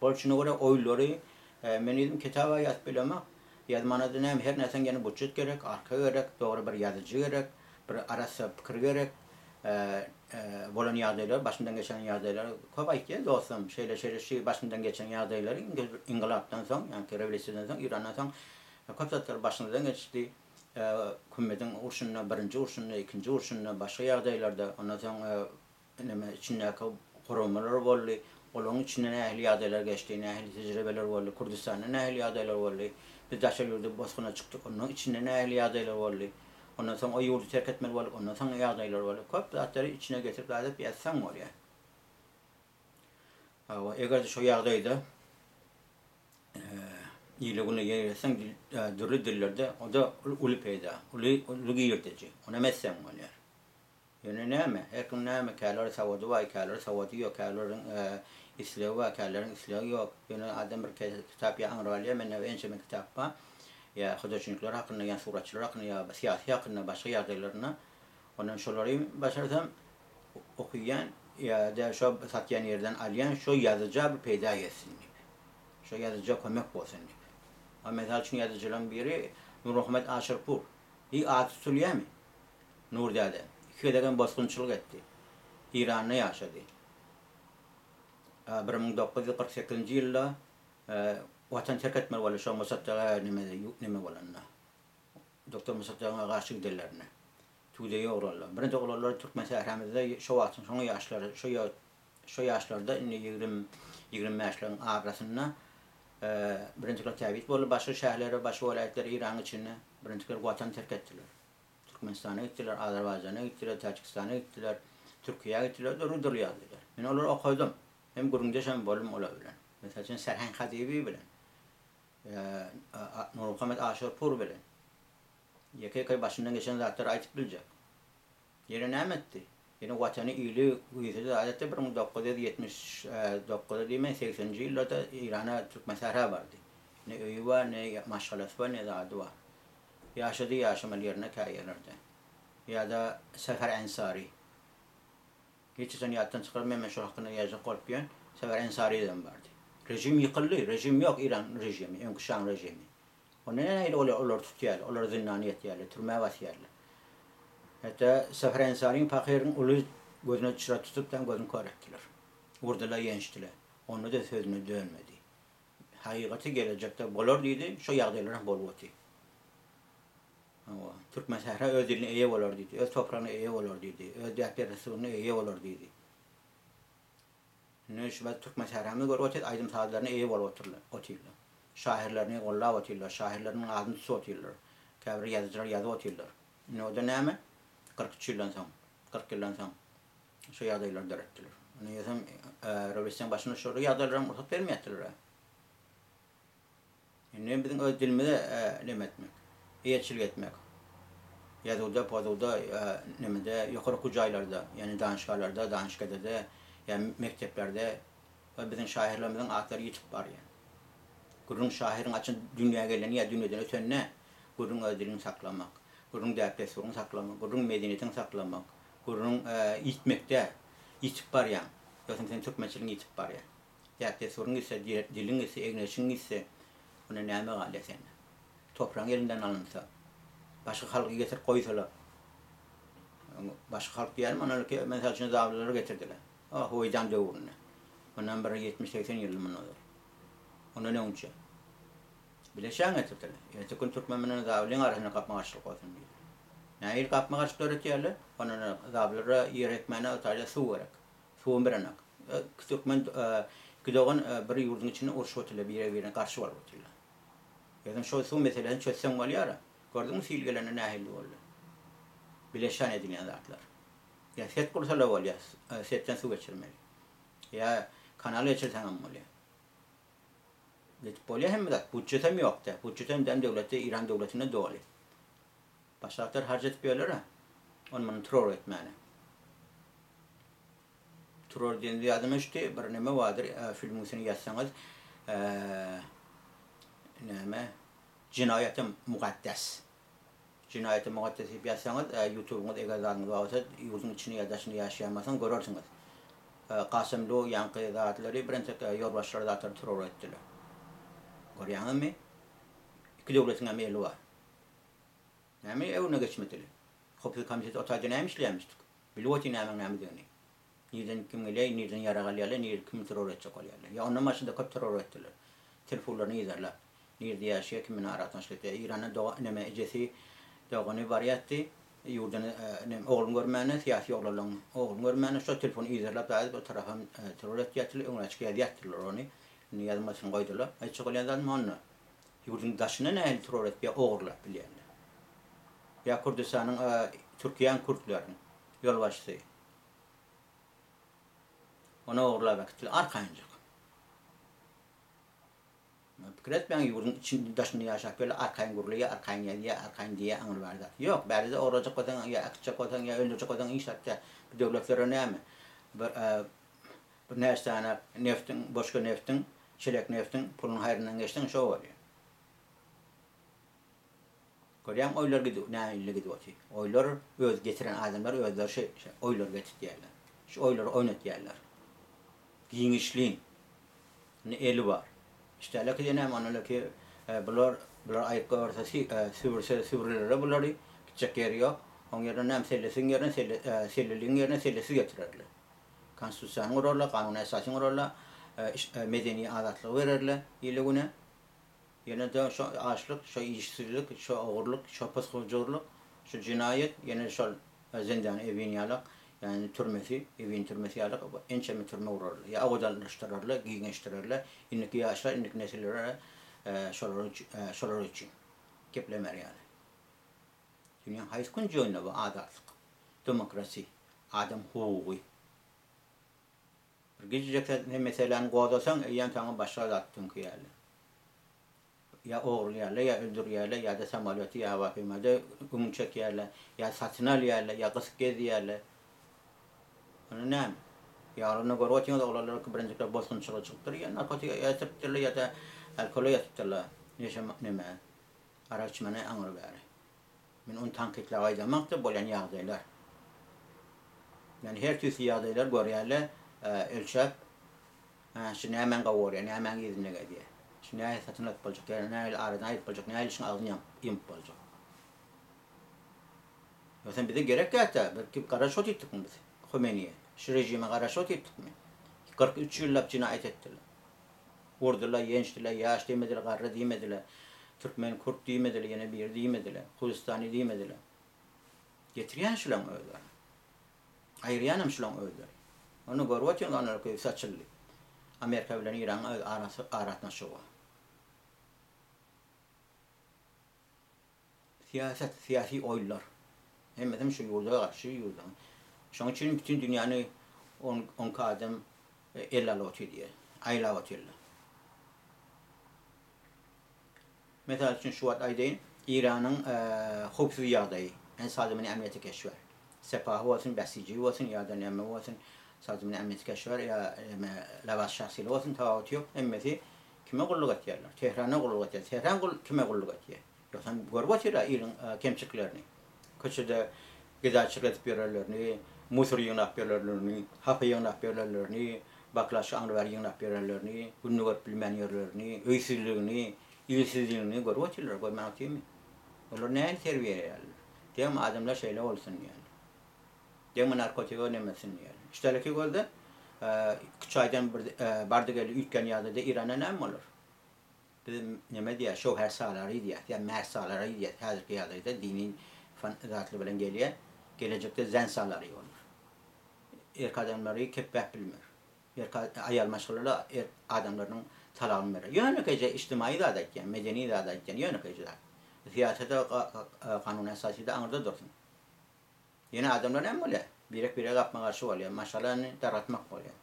[SPEAKER 1] Bolşuna görä oýlary men özüm kitaba ýazyp bilemok. Ýazmana-da näme her näsäň ýene budjet gerek, arka gerek, dogry bir ýazyjy gerek, bir arassa pikir gerek. Bolan ýagdaýlar, başymdan geçen ýagdaýlary köp aýtýar dostum. Şeýle-şeýle şu başymdan geçen ýagdaýlary ynkylapdan soň, ýagny rewolýusiýadan soň, Eýrandan soň köp zatlar başymyzdan geçdi. Kümmediň urşunda, birinji urşunda, ikinji urşunda, başga ýagdaýlarda, ondan soň neme içindäki guramalar boldy, olaryň içinde nähili ýagdaýlar geçdi, nähili tejribeler boldy, Kürdüstanda nähili ýagdaýlar boldy, biz daşary ýurda bosguna çykdyk, onuň içinde nähili ýagdaýlar boldy, ondan soň o ýurdy terk etmeli bolduk, ondan soň ýagdaýlar boldy. Köp zatlary içine getirip zat edip ýazsaň bolýar. Hawa, eger-de şo ýagdaýda ile güne ýerleşseň dürli dillerde, o-da uly peýda, uly uly girdeji. Onam etseň bolýar. Ýöne näme, her kim näme, käleri sowady bar, käleri sowady ýok, käleriň islegi bar, käleriň islegi ýok. Ýöne adam bir kitap ýa aňryp alýar, mende ençeme kitap bar. Ýa hudožnikler hakynda, ýa suratçylar hakynda, ýa syýasy hakynda, başga ýagdaýlarynda. Ondan şolary başarsam okaýan ýa-da şo satýan ýerden alýan, şo ýazyja bir peýda gelsin diýip. Şo ýazyja kömek bolsun diýip. A mysal üçin ýazyjylaryň biri Nurmuhammet Aşyrpur. I ady tutulýarmy? Nur däde. Iki gezegem bosgunçylyk etdi. Iranda ýaşady. 1948-nji ýylda Watany terk etmeli boldy şo Mosaddaga neme neme bolanda. Doktor Mosaddaga garşy gidenlerinde. Tudeýe ugraldy. Birinji oglanlar türkmen sähramyzda şo wagtyň şoň ýaşlary şo şo ýaşlarda indi ýigrim ýigrim bäşleriň arasynda birinjiler täbit boldy başga şäherlere başga welaýatlara Iranyň içinde birinjiler watany terk etdiler. Türkmenistana gitdiler, Azerbaýjana gitdiler, Täjikistana gitdiler, Türkiýä gitdiler, dürli-dürli ýagdaýlar. Men olary okadym. Hem gürrüňdeş hem boldum olar bilen. Mysal üçin Serheng Hadybi bilen, Nurmuhammet Aşyrpur bilen. Ýeke-ýeke başyndan geçen zatlary aýdyp biljek. Ýene näme etdi? Ýene watany ili güýzedi zat etdi 1979 diýme 80-nji ýyllarda Eýrana Türkmensähra bardy. Ne öýi bar, ne maşgalasy bar, ne zady bar. Ýaşady ýaşamaly ýerinde kä ýerlerde. Ýa-da Sefer Ensary. Hiç haçan ýatdan çykarmaýan men şol hakynda ýazjak bolup ýörün. Sefer Ensarydan bardy. Režim ýykyldy, režim ýok Eýran režimi, öňki şaň režimi. Onda nähili bolýar, olary tutýarlar, olary zyndana ýetýärler, türmä basýarlar. Hatda Sefer Ensaryň pahyryň uly gözüne çyra tutup hem gözüni kör etdiler. Urdular, ýençdiler. Onda-da sözüne dönmedi. Hakykaty gelejekde bolar diýdi, şo ýagdaýlar hem bolup otyr. Hawa, türkmen sähra öz diline eýe bolar diýdi, öz topragyna eýe bolar diýdi, öz däp-dessuryna eýe bolar diýdi. Indi şu wagt türkmen sähramyzy görüp otyrys, aýdym-sazlaryna eýe bolup otyrlar, otyrlar. Şahyrlaryny gollap otyrlar, şahyrlarynyň adyny tutup otyrlar. Käbir ýazyjylar ýazyp otyrlar. Indi o-da näme? 43 ýyldan soň, 40 ýyldan soň şu ýagdaýlary döretdiler. Indi ýösem rewolýusiýanyň başynda şol ýagdaýlaram rugsat bermeýärdiler. Indi biziň öz dilimize neme etmek, eýeçilik etmek. Ýazuwda, pozuwda, nemede, ýokary okuw jaýlarda, ýagny danyşgahlarda, danyşkedede ýa mekdeplerde biziň şahyrlarymyzyň atlary ýitip barýar. Gürrüň şahyryň haçan dünýä geleni ýa dünýeden öteni däl. Gürrüň öz diliňi saklamak, gürrüň däp-dessuryňy saklamak, gürrüň medeniýetiňi saklamak, gürrüň ýitmek däl. Ýitip barýaň. Ýogsam seniň türkmençiligiň ýitip barýar. Däp-dessuryň gitse, diliň gitse, egin-eşigiň gitse, onda näme galýar sende? Topragyň eliňden alynsa, başga halky getirip goýsalar, başga halk diýýänim, ondan mysal üçin zablylary getirdiler. O Huweýdan döwründe. Mundan bir ýetmiş-segsen ýyl mundan ozal. Ondan öňçe. Bileşen getirdiler. Erteki gün türkmen bilen zablyň arasynda gapma-garşylyk bolsun diýip. Nähili gapma-garşylyk döretýärler? Ondan zablylara ýer ekmäne o taýda suw gerek. Suwam berenak. Iki türkmen iki dogan bir ýurduň içinde urşup otyrlar, bire-birine garşy bolup otyrlar. Özüň şol suw meselesini çözseň bolýar-a. Gördüňmi sil gelende nähili boldy? Bileşan edilýän zatlar. Ýa set gursalar bolýar, setden suw geçirmeli. Ýa kanal geçirseňem bolýar. Edip bolýar hemme zat. Budjetem ýok-da. Budjetem dem döwletde, Eýran döwletinde doly. Başga zatlar harç edip ýörler-ä. Ony muny terror etmäne. Terror diýende ýadyma düşdi, bir neme bardyr, filmiň üstüne ýazsaňyz, näme, Jenaýaty mukaddes. Jenaýaty mukaddes diýip ýazsaňyz, ýutubyňyz eger zadyňyz bar bolsa, ýurduň içinde ýa daşynda ýaşaýan bolsaňyz görersiňiz. Kasymlu ýaňky zatlary birinjek ýolbaşçylar zatlary terror etdiler. Görýäňizmi? Iki döwletiň hem eli bar. Näme öňüne geçmedili? Howpsuzlyk komiteti o taýda näme işleýärmişdik? Bilip otyr nämäň nämedigini. Nirden kim gelýär, nirden ýarag alýarlar, nirde kimi terror etjek bolýarlar. Ýa ondan başga-da köp terror etdiler. Telefonlaryny yzarlap. Nirde ýaşaýar, kim bilen aragatnaşyk edýär. Eýranda doga neme ejesi. Dogany barýatdy ýurduny nem ogluny görmäne, syýasy oglanlaryň ogluny görmäne şo telefony yzarlap zat edip o tarapam terror etýärdiler, öňräçik ýazýardylar ony. Indi ýazmasyny goýdular. Aýtjak bolýan zadym onda. Ýurduň daşyna nähili terror edip ýa ogurlap bilýärler. Ýa Kürdüstanyň Türkiýäň kürtleriniň ýolbaşçysy. Ony ogurlap äkitdiler arkaýynjyk. Pikir etmäň ýurduň içinde daşynda ýaşap ýörler arkaýyn gürleýär arkaýyn ýazýar arkaýyn diýýär aňry bäri zat ýok bäride ogurlajak bolsaň ýa äkitjek bolsaň ýa öldürjek bolsaň iş zatda bu döwletlere näme bir bir näçe sany neftiň boşka neftiň çelek neftiň pulunyň haýryndan geçseň şo bolýar. Görýäňmi oýlar gidip nähili gidip otyr. Oýlar öz getiren adamlar özleri şe şe oýlary getirtýärler. Şu oýlary oýnatýarlar. Giňişlin. Indi eli bar. Işdäleki diýen näme ondan ki bular bular aýyk görse sübürse sübürlere bulary gitjek ýeri ýok. Oň ýerine näme sellesiň ýerine selle selleligiň ýerine sellesiz getirerler. Konstitusiýany gurarlar, kanuny esasyny gurarlar, medeni azatlygy bererler ile güne. Ýene-de şo açlyk, şo işsizlik, şo ogurlyk, şo pysgujurlyk, şu jenaýat, ýene şol zindany Ewin ýalak, ýagny türmesi, Ewin türmesi ýalak ençeme türme gurarlar. Ýa owadanlaşdyrarlar, giňeşdirerler. Indiki ýaşlar, indiki nesillere şolar şolar üçin geplemer ýaly. Dünýäň haýsy künjeginde bu azatlyk, demokrasi, adam hukugy? Bir gijijek sen meseläni gozgasaň, eýýäm saňa başga zat töňkeýärler. Ýa ogurlaýarlar, ýa öldürýärler, ýa-da samolýoty ýa howapeýmada öňüni çekýärler, ýa satyn alýarlar, ýa gysyp gezýärler. Onda näme? Ýa olar indi görüp otyňyz, oglanlar birinjikler bosgunçylyga çykypdyr, ýa narkotika ýatypdyrlar, ýa-da alkola ýatypdyrlar, neşe neme, arak içmäne aňry bäri. Men ony tankytlap aýdamakda bolýan ýagdaýlar. Ýagny her tüýsli ýagdaýlar görýärler, ölçäp, hä, şu nämäni gowy görýär, nämäň yzynda gezýär. Şu nähili satyn alyp boljak, ýa nähili aradan aýryp boljak, nähili şuň agzyny ýumup boljak. Ýogsam bize gerek ýa-da, bir garaşyp otyrtykmy biz Homeýniýe, şu režime garaşyp otyrtykmy? 43 ýyllap jenaýat etdiler. Urdular, ýençdiler, ýaş diýmediler, garry diýmediler, türkmen, kürt diýmediler, ýene biri diýmediler, huzystany diýmediler. Getirýän şulaň özleri. Aýyrýanam şulaň özleri. Ony görüp otyryn, onuň köýüsi açyldy. Amerika bilen Iranyň öz arasy aragatnaşygy bar. Syýasat, syýasy oýunlar. Hemmesem şu ýurda garşy ýurduň. Şoň üçin bütin dünýäni on onki adam ele alyp otyr diýýär. Aýlap otyrlar. Mysal üçin şu wagt aýdaýyn, Iranyň howpsuz ýagdaýy, ýagny Sazmany Amniýeti Keşwer. Sepahy bolsun, Besiji bolsun ýa-da näme bolsun, Sazmany Amniýeti Keşwer ýa näme Labas Şahsyly bolsun tapawuty ýok. Hemmesi kime gulluk etýärler? Tehrana gulluk etýär. Tehran kime gulluk etýär? Ýogsam görüp otyr-a iliň kemçiliklerini. Köçede gedaçylyk edip ýörenlerini, musor ýygnap ýörenlerini, hapa ýygnap ýörenlerini, baklaşka aňry-bäri ýygnap ýörenlerini, gününi görüp bilmän ýörenlerini, öýsüzligini, ilsizligini görüp otyrlar, görmän otyrmy? Olar nähili terbiýeleýärler? Degme adamlar şeýle bolsun diýýärler. Degme narkotige nemesin diýýärler. Üsteleki gözde iki-üç aýdan bir bardy-geldi üýtgän ýagdaýda Iranda näme bolar? Biz neme diýýäs, şöwher salary diýýäs, ýa mär salary diýýäs, häzirki ýagdaýda dini fan zatly bilen gelýär, gelejekde zen salary bolar. Erk adamlary kepbäp bilmer. Erk aýal maşgalalar erk adamlarynyň talagyny berer. Ýönekeýje ijtimaýy zat aýtýan, medeni zat aýtýan, ýönekeýje zat. Syýasata kanun esasyda aňyrda dursun. Ýene adamlar näme bolýar? Birek-birege gapma-garşy bolýar, maşgalany dargatmak bolýar.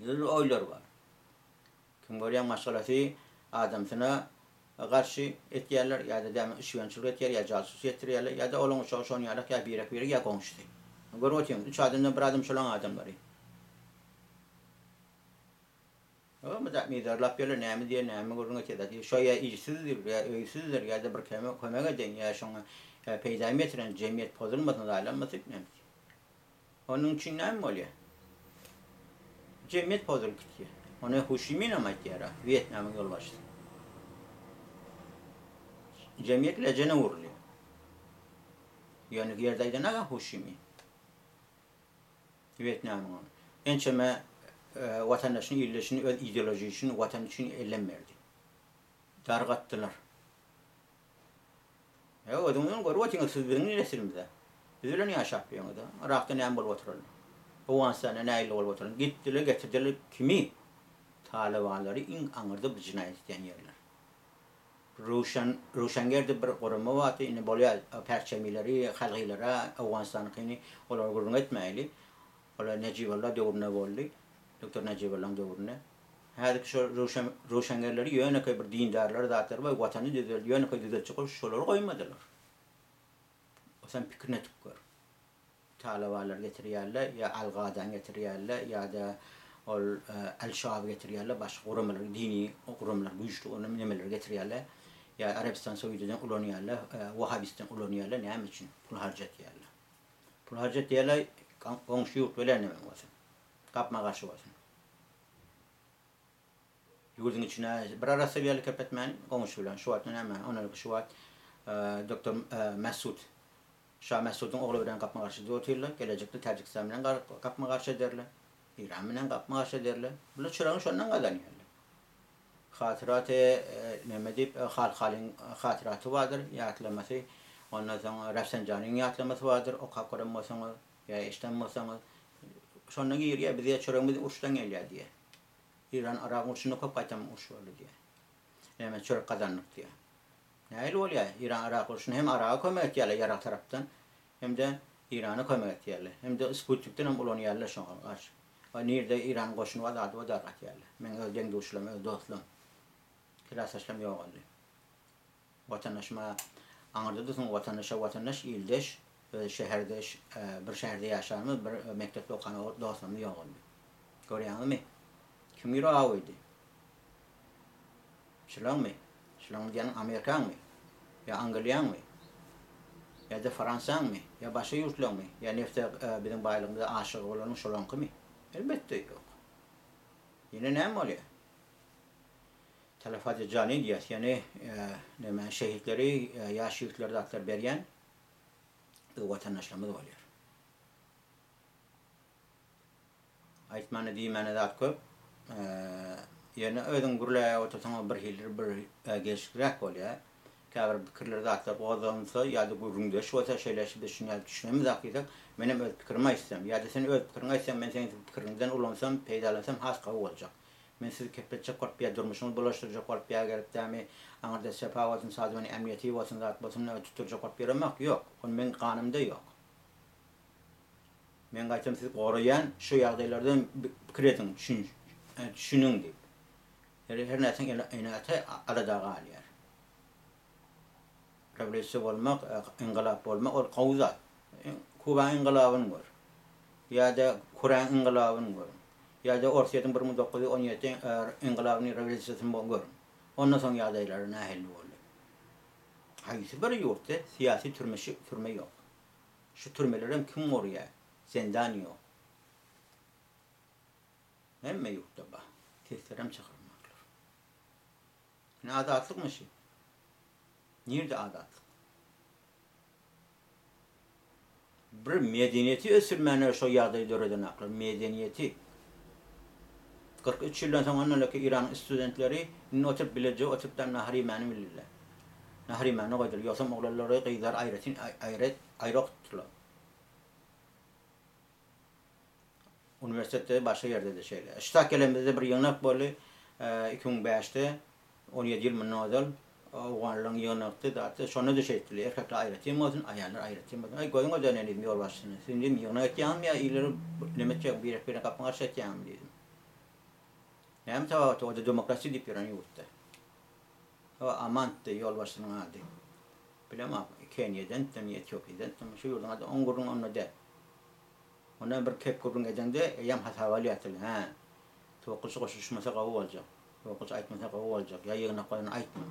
[SPEAKER 1] Dürli oýlar bar. Kim görýäň maşgalasy adamsyna garşy etýärler ýa-da däme içgönçilik etýär ýa jasus etdirýärler ýa-da olaň uşagy şon ýalak ýa birek-birek ýa goňşusy. Görüp otyň, üç adamdan bir adam şolaň adamlary. O mydam yzarlap ýörler, näme diýer, näme gürrüň etýär zat. Şo ýa işsizdir, ýa öýsüzdir, ýa-da bir kömek eden, ýa şoňa peýdam ýetiren, jemgyýet pozulmasyn, zaýalanmasyn näme. Onuň üçin näme bolýar? Jemgyýet pozulyp gitýär. Ony Ho Şi Minam aýtýar-a, Wýetnamyň ýolbaşçysy. Jemgyýet lejene urulýar. Ýöne ýerde aýdan-a Ho Şi Min. Wýetnamyň ençeme watandaşyny, ildeşini öz ideolojiýa üçin, watan üçin elden berdi. Dargatdylar. Ýa özüňizem görüp otyňyz siz biziň nesilimiz-ä. Biz bilen ýaşap ýöňiz-ä. Yrakda näme bolup oturanyny. Owganystanda nähili bolup oturanyny. Gitdiler, getirdiler kimi? Talybanlary iň aňyrda bir jenaýat etýän ýerler. Röwşen, Röwşengerdi bir gurama bardy, indi bolýar perçemileri, halgylara, Owganystanyňkyny olary gürrüň etmäýli. Olar Nejiballa döwründe boldy. Doktor Nejiballaň döwründe. Häzirki şol Röwşen, Röwşengerleri ýönekeý bir dindarlary zatlary bar, watany düzel, ýönekeý düzeltjek bolup şolary goýmadylar. Sen pikirini edip gör. Talabalary getirýärler, ýa Al-Gadany getirýärler, ýa-da ol Al-Şaby getirýärler, başga guramalar, dini guramalar, güýçli onuň nemeleri getirýärler. Ýa Arabistan Saudiýadan ulanýarlar, Wahabistden ulanýarlar, näme üçin? Pul harjatýarlar. Pul harjatýarlar, goňşy ýurt bilen neme bolsun, gapma-garşy bolsun. Ýurduň içine bir arassa bir ýerli kepletmäni goňşy bilen. Şu wagt näme? Ondan şu wagt doktor Mesut Şa Mesudyň ogly bilen gapma-garşy edip otyrlar. Gelejekde Täjigistan bilen gapma-garşy ederler. Eýran bilen gapma-garşy ederler. Bular çyragyny şondan gazanýarlar. Hatyraty neme diýip, Halhalyň hatyraty bardyr, ýatlamasy. Ondan soň Rafsanjanyň ýatlamasy bardyr, okap gören bolsaňyz ýa eşiden bolsaňyz. Şonda girýär, bize çöregimiz uruşdan gelýär diýýär. Eýran-Yrak urşunda köp gaýtam uruş boldy diýýär. Näme çörek gazandyk diýýär. Nähili bolýar? Eýran-Yrak urşunda hem Yraga kömek etýärler ýarag tarapdan, hem-de Eýrana kömek etýärler. Hem-de sputnikden hem ulanýarlar şoňa garşy. O nirde Eýranyň goşuny bar zady bar dargatýarlar. Meň öz deň-duşlarym, öz dostlarym, klasdaşlarym ýogaldy. Watandaşyma aňyrda dursun, watandaşa watandaş, ildeş, öz şäherdeş, bir şäherde ýaşanymyz, bir mekdepde okan dostlarymyz ýogaldy. Görýäňizmi? Kim ýüre awydy? Şulaňmy? Şulaň diýýäniň Amerikaňmy? Ýa Angliýaňmy? Ýa-da Fransiýaňmy? Ýa başga ýurtlaňmy? Ýa nefte biziň baýlygymyza aşygy bolanyň şolaňkymy? Elbetde ýok. Ýene näme bolýar? Talafat-y jany diýýäs, ýagny näme şehitleri, ýaş ýigitleri zatlar berýän biz watandaşlarymyz bolýar. Aýtmana diýmäne zat köp. Ýöne özüň gürläp otursaň birhili bir gelşikliräk bolýar. Käbir pikirler zatlar gozgansa ýa-da gürrüňdeş bolsa şeýle biz şuny ýaly düşünemizok diýsek, menem öz pikirimi aýtsam ýa-da sen öz pikiriňi aýtsaň men seň pikiriňden ulansam, peýdalansam has gowy boljak. Men sizi kepletjek bolup ýa durmuşyňyzy bulaşdyrjak bolup ýa gelip dämi aňyrda sepa bolsun, sazmany ämniýeti bolsun zat bolsun tutdurjak bolup ýöremok. Ýok. Ol meň ganymda ýok. Men gaýtam sizi goraýan, şu ýagdaýlardan pikir ediň, düşüniň diýip. Her her nätseň ene-ata alada galýar. Rewolýusiýa bolmak, yngylap bolmak ol gowy zat. Kubaň yngylabyny gör. Ýa-da Koreýaň yngylabyny görüň. Ýa-da Orsýetiň 1917 yngylabyny, rewolýusiýasyny görüň. Ondan soň ýagdaýlary nähili boldy? Haýsy bir ýurtda syýasy türme ýok? Şu türmelerem kim gurýar? Zendan ýok. Hemme ýurtda bar. Seslerem çykarmaklar. Ine azatlykmy şu? Nirde azatlyk? Bir medeniýeti ösdürmäne şo ýagdaýy döredenaklar. Medeniýeti. 43 ýyldan soň ondan öňki Iranyň studentleri indi oturyp bileje oturyp da nahar iýmäni bildiler. Nahar iýmäni goýdular. Ýogsam oglanlary, gyzlary aýratyn aýry aýry okutdylar. Uniwersitetde başga ýerde-de şeýle. Ştat gelenimizde bir ýygnak boldy. 2005-de 17 ýyl mundan ozal owganlaryň ýygnakdy zatdy. Şonda-da şeýtdiler. Erkekler aýratyn bolsun, aýallar aýratyn bolsun. Aý gözüňe döneýin diýdim ýolbaşçysyna. Siz diýdim ýygnak etýäňizmi ýa illeri neme etjek, birek-birine gapma-garşy etýäňizmi diýdim. Näme tapawuty o-da demokratiýa diýip ýören ýurtda. O Amantdy ýolbaşçynyň ady. Bilemok, Keniýadenmi, Etiopiýadenmi, şu ýurduň ady, oň gürrüňi onda däl. Ondan bir kep gürrüň edeňde eýýäm hasaba alýardylar, hä, Towakgulçy goşulyşmasa gowy boljak, Towakgulçy aýtmasa gowy boljak, ýa ýygnak bolanda aýtma.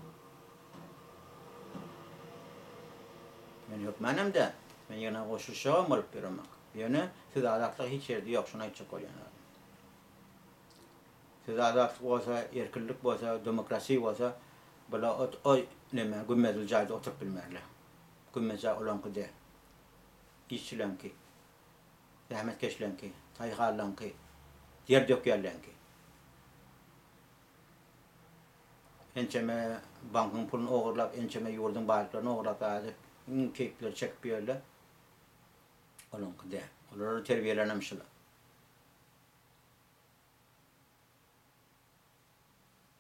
[SPEAKER 1] Men hökmänam däl, men ýygnaga goşulyşjagam bolup ýöremok. Ýöne söz azatlygy hiç ýerde ýok, şony aýtjak bolýan zadym. Söz azatlyk bolsa, erkinlik bolsa, demokrasiýa bolsa, bular o neme, gümmezli jaýda oturyp bilmerler. Gümmez jaý olaňky däl. Işçileňki, zähmetkeşleňki, taýhanlaňky, der dökýänleňki. Ençeme bankyň puluny ogurlap, ençeme ýurduň baýlyklaryny ogurlap zat edip, iň keýpleri çekip ýörler. Olaňky däl. Olary terbiýelänem şular.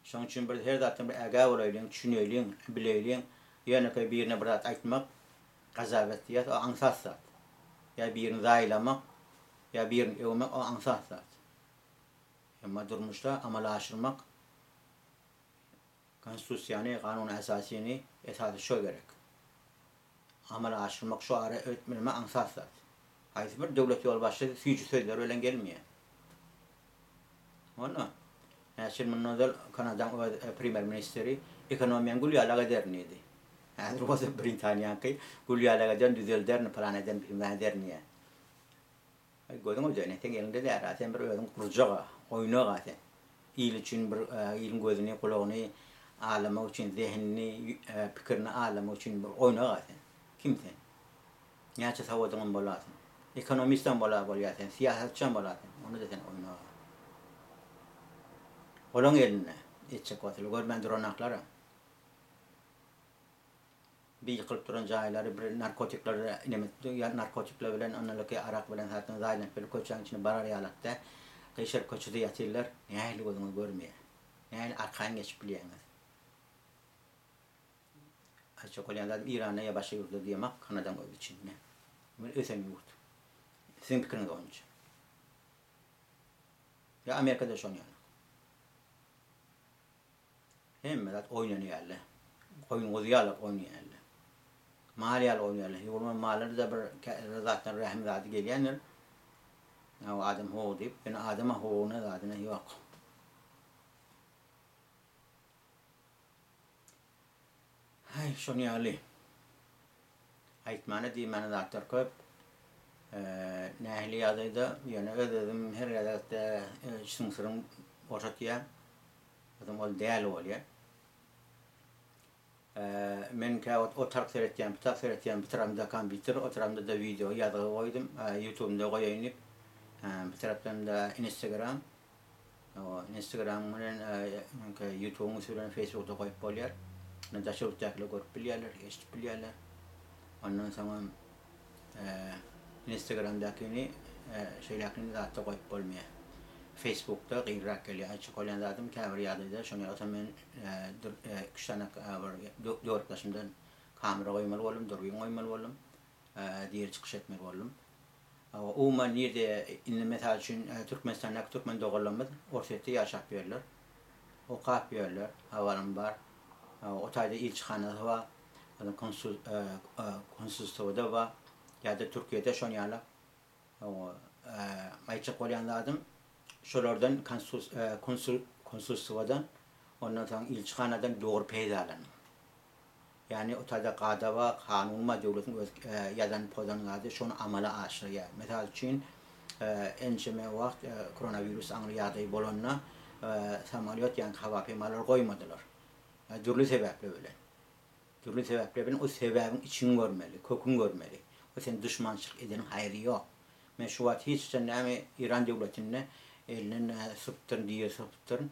[SPEAKER 1] Şonuň üçin bir her zatdan bir ägä bolaýlyň, düşüneýliň, bileýliň. Ýönekeý birine bir zat aýtmak, gazap et diýýäs, o aňsat zat. Ýa birini zaýalamak, ýa birini öwmek o aňsat zat. Emma durmuşda amala aşyrmak Konstitusiýany, Kanuny Esasyny esasy şo gerek. Amala aşyrmak şu ara ötmeleme aňsat zat. Haýsy bir döwlet ýolbaşçysy süýji sözler bilen gelmeýär. Onda näçe ýyl mundan ozal Kanadaň öz premýer ministri ekonomiýany gül ýalak ederin diýdi. Häzir bolsa Britaniýaňky gül ýalak ederin, düzelderin, pylan ederin, pilan ederin diýýär. Aý gözüň öýdene seň eliňde däl-a, sen bir özüň gurjak-a, oýnak-a sen. Il üçin bir iliň gözüni, gulagyny aldamak üçin, zehinini, pikirini aldamak üçin bir oýnak-a sen. Kim sen? Näçe sowadyňam bolasyn. Ekonomistem bola bolýa sen, syýasatçam bola sen, onda-da sen oýnak-a. Olaň elinde etjek bolsalar, görmän duranaklar-a. Bir ýykylyp duran jaýlary bir narkotikler neme narkotikler bilen ondanky arak bilen zatdan zaýlanyp bir köçäň içine barar ýalakda gyşaryp köçede ýatyrlar nähili gözüňiz görmeýär nähili arkaýyn geçip bilýäňiz aýtjak bolýan zadym Iranda ýa başga ýurtda diýemak Kanadaň öz içinde bir ösen ýurt siziň pikiriňiz boýunça ýa Amerikada şon ýaly Hemme zat oýnanýarlar. Goýun-guzy ýaly oýnaýarlar. Mal ýaly oýnaýarlar. Ýuwulman mallar-da bir zatdan rähim zady gelýändir. Ýa adam hukugy diýip, ýöne adama hukugyna zadyna ýok. Haý, şon ýaly. Aýtmana diýmäne zatlar köp. Nähili ýagdaýda, ýöne öz-özüm her gezekde içiň syryň boşatýan. Özem ol däli bolýar. Men käwagt o tarap seretýän, bu tarap seretýän, bu tarapymda kompýuter, o tarapymda-da wideo ýazgy goýdum, ýutubymda goýaýyn diýip. Bu tarapdan-da Instagram. Instagram bilen ýutubyň üsti bilen Facebookda goýup bolýar. Daşary ýurtdakylar görüp bilýärler, eşidip bilýärler. Ondan soňam Instagramdakini şeýläkini zatda goýup bolmaýar. Facebookda gynrak gelýär. Aýtjak bolýan zadym käbir ýagdaýda şony ýogsa men iki-üç sany bir döwletdaşymdan kamera goýmaly boldum, durbin goýmaly boldum, diri çykyş etmeli boldum. Umuman nirde indi mysal üçin Türkmenistandaky türkmen doganlarymyz Orsýetde ýaşap ýörler. Okap ýörler, habarym bar. O taýda ilçihanasy bar. Konsulstwoda bar ýa-da Türkiýede şon ýaly aýtjak bolýan zadym şolardan konsulstwodan ondan soň ilçihanadan dogry peýdalanyň. Ýagny o taýda kada bar, kanun bar, döwletiň öz ýazan pozan zady şony amala aşyrýar. Mysal üçin ençeme wagt koronawirus aňry ýagdaý bolanda samolýot ýa-da howa goýmadylar. Dürli sebäpler bilen. Dürli sebäpler bilen o sebäbiň içini görmeli, köküni görmeli. O sen duşmançylyk edeniň haýry ýok. Men şu wagt hiç haçan näme Iran döwletinde elinden sypdyryn, diri sypdyryn.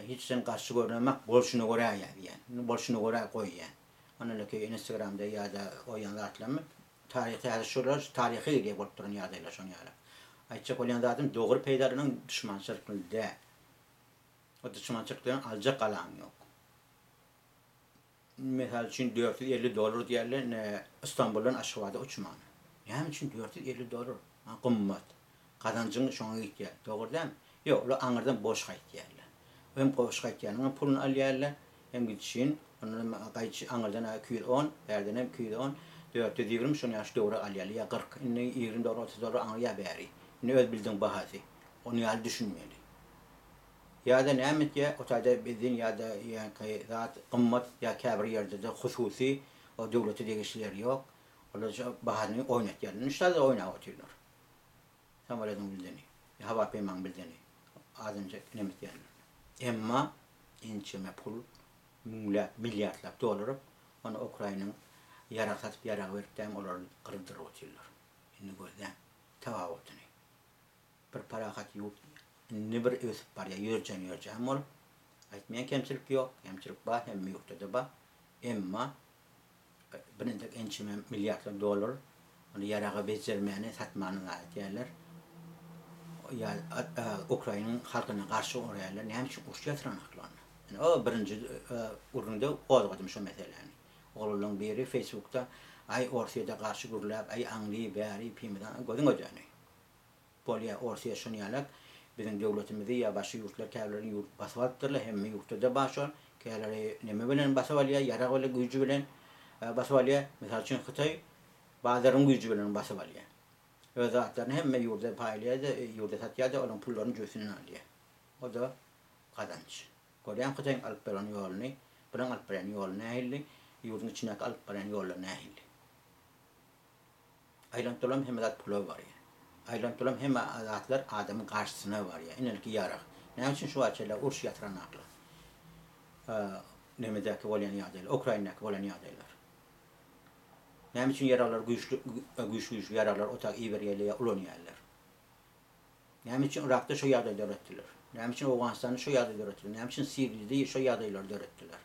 [SPEAKER 1] Hiç haçan garşy görünemak, bolşuna görä ýazýan. Bolşuna görä goýýan. Ondan öte Instagramda ýa-da goýýan zatlarymy taryhy häzir şolar taryhy girýär bolup duran ýagdaýlar şoň ýaly. Aýtjak bolýan zadym dogry peýdalanyň duşmançylykly däl. O duşmançylykdan aljak galaň ýok. Mysal üçin 450 dollar diýerler ine Istanbuldan Aşgabada uçmana. Näme üçin 450 dollar? Ha gymmat. Gazanjyň şoňa gitýär. Dogry dälmi? Ýok, olar aňyrdan boş gaýtýarlar. Hem boş gaýtýanyň hem puluny alýarlar, hem gidişin, ondan hem gaýdyş aňyrdan 210, bärden hem 210, 420 şony ýaş döwre alýarlar ýa 40, indi 20 dollar, 30 dollar aňry ýa bäri. Indi öz bildigiň bahasy. Ony ýaly düşünmeli. Ýa-da näme etýär, o taýda benzin ýa-da ýaňky zat gymmat ýa käbir ýerde-de hususy o döwlete degişli ýer ýok. Olar şo bahasyny oýnatýarlar. Indi şu taýda oýnap otyrlar. Samolýotyň bildeni, ýa howa peýmaň bildeni azynjak neme etýärler. Emma ençeme pul, müňläp, milliardlap dollar ony Ukrainaň ýarag satyp, ýarag berip däm olary gyrdyryp otyrlar. Indi gözläň tabawatyny. Bir parahat ýurt indi bir ösüp barýar, ýörjen-ýörjen bolup. Aýtmaýan kemçilik ýok, kemçilik bar, hemme ýurtda-da bar. Emma birinjek ençeme milliardlar dollar ony ýaraga bejermäni, satmany zat etýärler. Ýa Ukrainiň halkyna garşy urýarlar. Näme üçin uruş ýatyranoklar onda? Men o birinji gürrüňde gozgadym şo meseläni. Oglanlaryň biri Facebookda aý Orsýede garşy gürläp, aý aňly, bäri, pimizan, gözüň ödäni. Bolýa Orsyýet şony ýalak biziň döwletimizi ýa başga ýurtlar käbirleri ýurt basyp alypdyrlar hemme ýurtda-da bar şol käleri neme bilen basyp alýa ýarag bilen güýji bilen basyp alýa mysal üçin Hytaý bazaryň güýji bilen basyp alýa öz zatlaryny hemme ýurda paýlaýa-da ýurda satýa-da olaň pullaryny jübüsinden alýa o-da gazanç görýäň Hytaýyň alyp baran ýoluny bulaň alyp barýan ýoly nähilli ýurduň içindäki alyp barýan ýollary nähilli. Aýlanyp duran hemme zat pula barýar. Aýlanyp duran hemme zatlar adamyň garşysyna barýar. Inelki ýarag. Näme üçin şu wagt şeýle uruş ýatyranaklar? Nemedäki bolýan ýagdaýlar, Ukrainadaky bolan ýagdaýlar. Näme üçin ýaraglar güýçli güýçli güýçli ýaraglar otag iberýärler ýa ulanýarlar? Näme üçin Yrakda şo ýagdaý döretdiler? Näme üçin Owganystanda şo ýagdaý döretdiler? Näme üçin Siriýada şo ýagdaýlary döretdiler?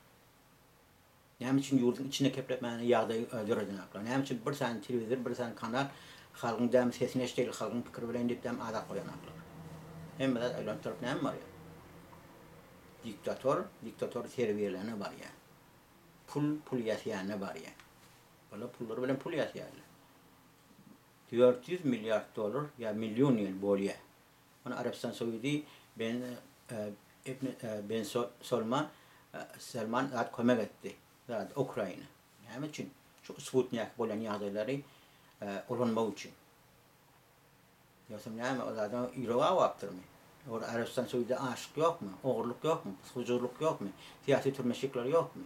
[SPEAKER 1] Näme üçin ýurduň içinde kepletmäne ýagdaý döredenoklar? Näme üçin bir sany telewizor, bir sany kanal halkyň dämi sesini eşideli, halkyň pikiri bilen diýip dämi azat goýanoklar? Hemme zat aýlanyp durup näme barýar? Diktator, diktator terbiýelene barýar. Pul, pul ýasýana barýar. Bular pullar bilen pul ýasýarlar. 400 milliard dollar ýa million ýyl bolýar. Ony Arabystan Saudy ben Ben Solman Selman zat kömek etdi. Zat Ukraina. Näme üçin? Şu Sputnik bolýan ýagdaýlary ulanmak üçin. Ýogsam näme o zadyň ýüregi awapdyrmy? Ol Arabystan Saudyda açlyk ýokmy? Ogurlyk ýokmy? Pysgujurlyk ýokmy? Syýasy türmeşikler ýokmy?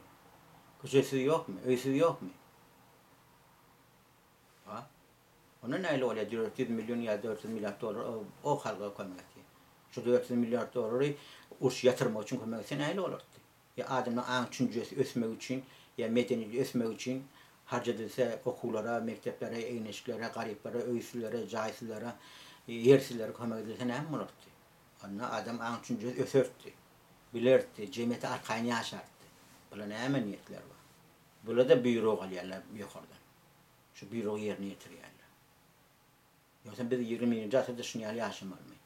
[SPEAKER 1] Köçesiz ýokmy? Öýsüz ýokmy? Ha? Onda nähili bolýar 400 million ýa 400 milliard dollar o halka kömek etýär. Şu 400 milliard dollary uruş ýatyrmak üçin kömek etse nähili bolardy? Ýa adamlaryň aň düşünjesi ösmegi üçin ýa medeniýeti ösmegi üçin harç edilse okuwlara, mekdeplere, egin-eşiklere, garyplara, öýsüzlere, jaýsyzlara, ýersizlere kömek edilse näme bolardy? Onda adam aň düşünjesi öserdi, bilerdi, jemgyýete arkaýyn ýaşardy. Bula näme niýetler bar? Bula-da buýruk alýarlar ýokardan. Şu buýrugy ýerine ýetirýärler. Ýogsam biz 21-nji asyrda şuny ýaly ýaşamalymy?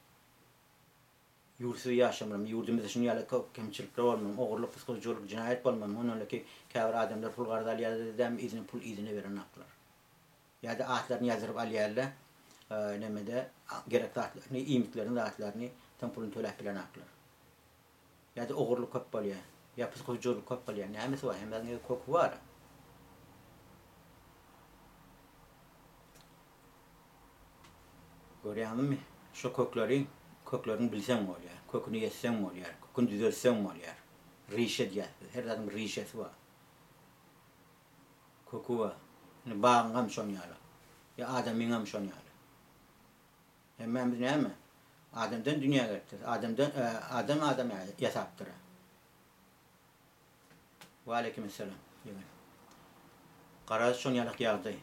[SPEAKER 1] Ýurtsyz ýaşamalymy? Ýurdumyzda şuny ýaly kemçilikler bolmalymy? Ogurlyk, pysgyzjylyk, jenaýat bolmalymy? Ondan-da käbir adamlar pul garz alýarlar-da, yzyna pul yzyna berenoklar. Ýa-da atlaryny ýazdyryp alýarlar, nemede gerek zatlaryny, iýmitlerini, zatlaryny, soň puluny töläp bilenoklar. Ýa-da ogurlyk köp bolýar, ýa pysgyzjylyk köp bolýar. Nämesi bar? Hemme zadyň öz köki bar. Görýäňizmi? Şu kökleri, köklerini bilseň bolýar. Köküni ýetseň bolýar. Köküni düzeltseň bolýar. Rişe diýýäs biz. Her zadyň bir rişesi bar. Köki bar. Indi bagyňam şon ýaly. Ýa adamyňam şon ýaly. Hemmämiz näme? Adamdan dünýä gelipdiris. Adamdan adam adam ýasapdyr. Waleýkim essalam. Ýegen. Garaz şon ýalak ýagdaý.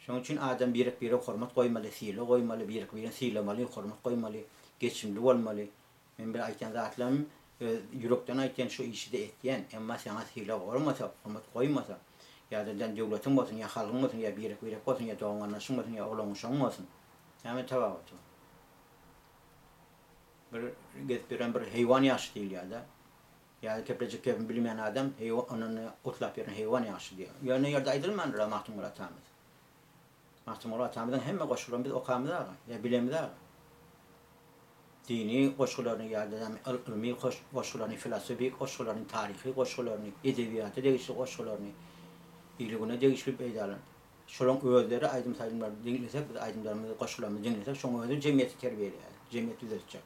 [SPEAKER 1] Şoň üçin adam birek-birege hormat goýmaly, sylag goýmaly, birek-birini sylamaly, hormat goýmaly, geçimli bolmaly. Men bir aýtýan zatlarym öz ýürekden aýtýan şu işi-de etýän. Emma saňa sylag bolmasa, hormat goýmasa, ýa-da döwletiň bolsun, ýa halkyň bolsun, ýa birek-birek bolsun, ýa dogan-garyndaşyň bolsun, ýa oglan-uşagyň bolsun. Näme tapawuty bar? Bir gezip ýören bir heýwan ýagşy diýilýär-de. Ýa-da keplejek gepini bilmeýän adam heýwan, ondan otlap ýören heýwan ýagşy diýýär. Ýöne ýerde aýdylmandyr-a Magtymguly atamyz. Magtymguly atamyzyň hemme goşgularyny biz okamyzag-a, ýa bilemizag-a. Dini goşgularyny ýa-da ylmy goşgularyny, filosofik goşgularyny, taryhy goşgularyny, edebiýata degişli goşgularyny, ili-güne degişli peýdalan. Şolaryň özleri aýdym-saýdymlaryny diňlesek, biz aýdymlarymyzy, goşgularymyzy diňlesek, şoň özi jemgyýeti terbiýeleýär, jemgyýeti düzeltjek.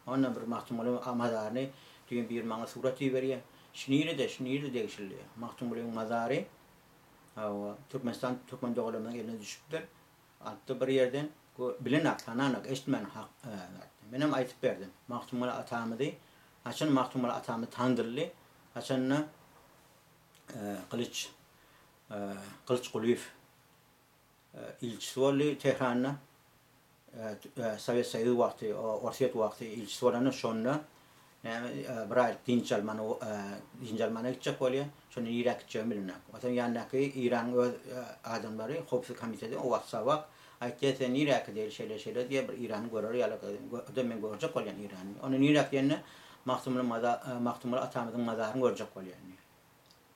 [SPEAKER 1] Ondan bir Magtymguly mazaryny düýn biri maňa surat iberýär. Şu nirede, şu nirede degişli diýýär. Magtymgulyň mazary, hawa, Türkmenistan türkmen doganlarymyzyň eline düşüpdir. Alypdyr bir ýerden. Bilenak, tananak, eşitmän hak zat. Menem aýtyp berdim. Magtymguly atamyzy, haçan Magtymguly atamyz tandyldy, haçanda Gylyç Gylyç Gulyýew ilçisi boldy Tehranda. Sowet Soýuzy wagty, Orsýet wagty ilçisi bolanda şonda näme bir aýlyk dynç almana dynç almana gitjek bolýar. Şonda nirä gitjegini bilenok. Onsoň ýanyndaky Eýranyň öz adamlary, howpsuzlyk komiteti, o wagt SAWAK, aýtýar, sen nirä gideýli şeýle şeýle diýýär, bir Eýrany görer ýaly, o-da men görjek bolýan Eýrany. Onda nirä diýende, Magtymguly maza Magtymguly atamyzyň mazaryny görjek bolýan diýýär.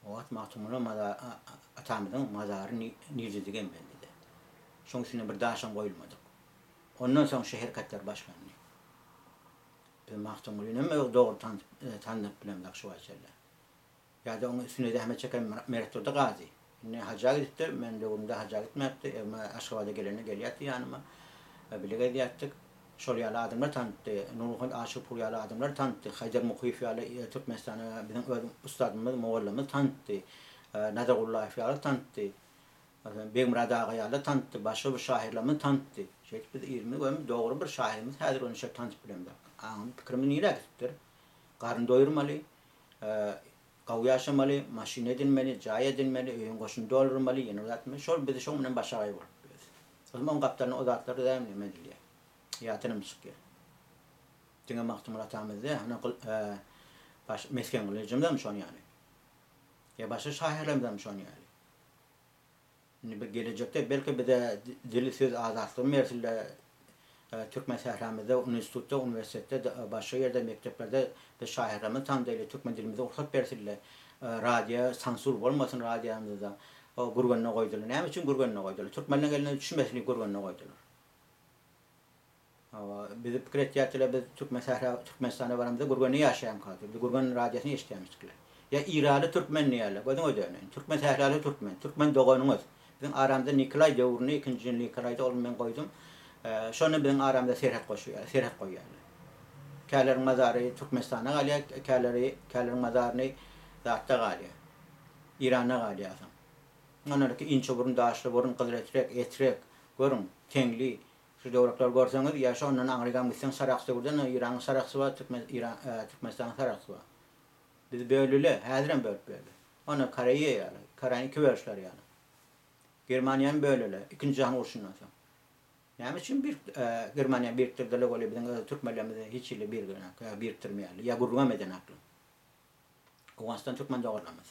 [SPEAKER 1] O wagt Magtymguly maza atamyzyň mazary nirededigem belli däl. Şoň üstüne bir daşam goýulmadyk. Ondan soň şu hereketler başlandy. Biz Magtymgulyny hem dogry tandyryp bilemzok şu wagta çenli. Ýa-da oň üstünde zähmet çeken Meretdurdy Gazy. Indi haja gidipdir, men döwrümde haja gitmäpdi. Emma Aşgabada gelende gelýärdi ýanyma. Bile gezýärdik. Şol ýaly adamlar tanytdy. Nurmuhammet Aşyrpur ýaly adamlar tanytdy. Haýdar Mukyýew ýaly Türkmenistana biziň öz ustadymyz, mugallymymyz tanytdy. Nazar Gullaýew ýaly tanytdy. Begmyrat aga ýaly tanytdy. Başga bir şahyrlarymyz tanytdy. Şeýdip biz ilimiz hem dogry bir şahyrymyz häzir ony şeýdip tanytyp bilemzok. Aňymyz, pikirimiz nirä gidipdir? Garyn doýurmaly, gowy ýaşamaly, maşyn edinmeli, jaý edinmeli, öýüň goşuny doldurmaly, ýene bir zat etmeli. Şol bizi şoň bilen başagaý bolup ýörüs. Ozam oň gapdalynda o zatlar däl neme edilýär. Ýatynam çykýar. Diňe Magtymguly atamyz däl, hany baş Mesgenguly ejemizem şon ýaly. Ýa başga şahyrlarymyzam şon ýaly. Indi bir gelejekde belki bize dil söz azatlygyny bersinler Türkmen sähramyzda unistitutda uniwersitetde başga ýerde mekdeplerde biz şahyrlarymyzy tandaýly türkmen dilimize rugsat bersinler radio sansur bolmasyn radiomyzda o Gürgende goýdular näme üçin Gürgende goýdular türkmenleň eline düşmesin diýip Gürgende goýdular. Hawa, bizi pikir etýärdiler, biz Türkmen sähra, Türkmenistana baramyzda Gürgende ýaşaýamyka diýip, biz Gürgen radiosyny eşidýärmişdikler. Ýa Iraly türkmen diýýärler, gözüňe döneýin. Türkmen sähraly türkmen, türkmen doganyňyz. Biziň aramyzda Nikolaý döwründe, ikinji Nikolaýda ol men goýdum. Şonda biziň aramyzda serhet goşýar, serhet goýýarlar. Käleriň mazary Türkmenistanda galýar, käleri, käleriň mazaryny zatda galýar. Iranda galýar soň. Ondan inçe burun, daşly burun, gyzyletrek, etrek, görüň, teňli, Şu döwreklary görseňiz ýa şondan aňrygam gitseň Sarahs döwürden Iranyň Sarahsy bar Türkmen Iran Türkmenistanyň Sarahsy bar. Bizi böldüle häzirem bölüp ýörler. Onda Koreýa ýaly, Koreýany iki bölüşler ýaly. Germaniýany bölüle ikinji jahan urşundan soň. Näme üçin bir Germaniýany birikdirdiler weli biziň öz türkmenlerimizi hiç hili birgirenak ýa birikdirmeýärler ýa gürrüňem edenaklar. Owganystan türkmen doganlarymyz.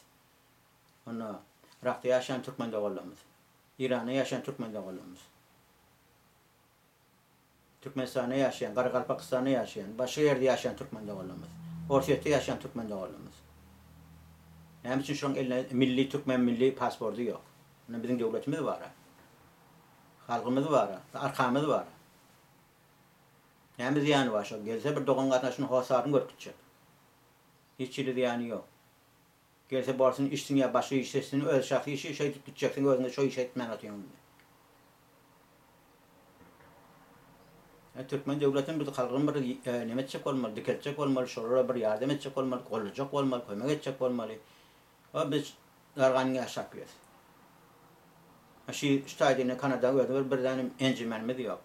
[SPEAKER 1] Onda Yrakda ýaşaýan türkmen doganlarymyz. Iranda ýaşaýan türkmen doganlarymyz. Türkmenistanda ýaşaýan, Garagalpakystanda ýaşaýan, başga ýerde ýaşaýan türkmen doganlarymyz. Orsýetde ýaşaýan türkmen doganlarymyz. Näme üçin şolaryň elinde milli türkmen milli pasporty ýok? Indi biziň döwletimiz bar-a. Halkymyz bar-a, arkamyz bar-a. Näme zyýany bar şol? Gelse bir dogan garyndaşynyň hossaryny görüp gitjek. Hiç hili zyýany ýok. Gelse bolsun içsin ýa başga iş etsin öz şahsy işi şeýdip gitjeksiň özüňe şo işi etmän otyň indi. E, türkmen döwletini bir halkyny bir e, neme etjek bolmaly, dikeltjek bolmaly, şolara bir ýardam etjek bolmaly, gollajak bolmaly, kömek etjek bolmaly. O biz darganyň ýaşap ýörüs. Şu şu taýda indi Kanada özi bir bir däne enjimenimiz ýok.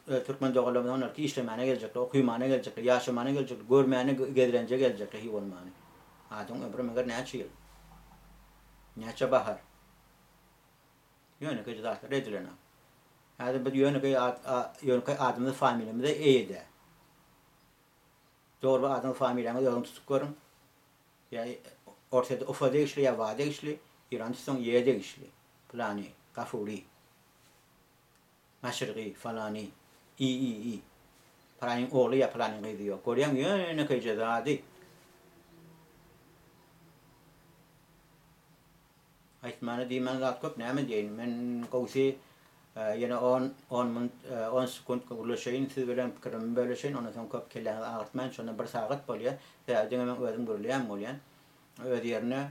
[SPEAKER 1] Türkmen doganlarymyz onlarky işlemäne geljekler, okymana geljekler, ýaşamana geljekler, görmäne, gezlenje geljekler hiý bolmany. Adamyň ömri meger näçe ýyl? Näçe bahar? Ýönekeýje zatlar edilenok. Häzir biz ýönekeý ad, ýönekeý adymyzy, familiýamyza eýe däl. Dogry bir adyňyzy, familiýaňyzy özüňiz tutup görüň. Ýa Orsýetde Ufa degişli ýa Wa degişli, Irany tutsaň Ýe degişli. Pylany, Gafuri. Maşyrgy, falany, i i i. Pylanyň ogly ýa pylanyň gyzy ýok. Görýäň ýönekeýje zady. Aýtmana diýmäne zat köp, näme diýeýin. Men gowusy ýene on, on minut, on sekunt gürleşeýin siz bilen pikirimi bölüşeýin, ondan soň köp kelläňizi agyrtmaýyn, şonda bir sagat bolýar. Sebäbi diňe men özüm gürleýän bolýan. Öz ýerine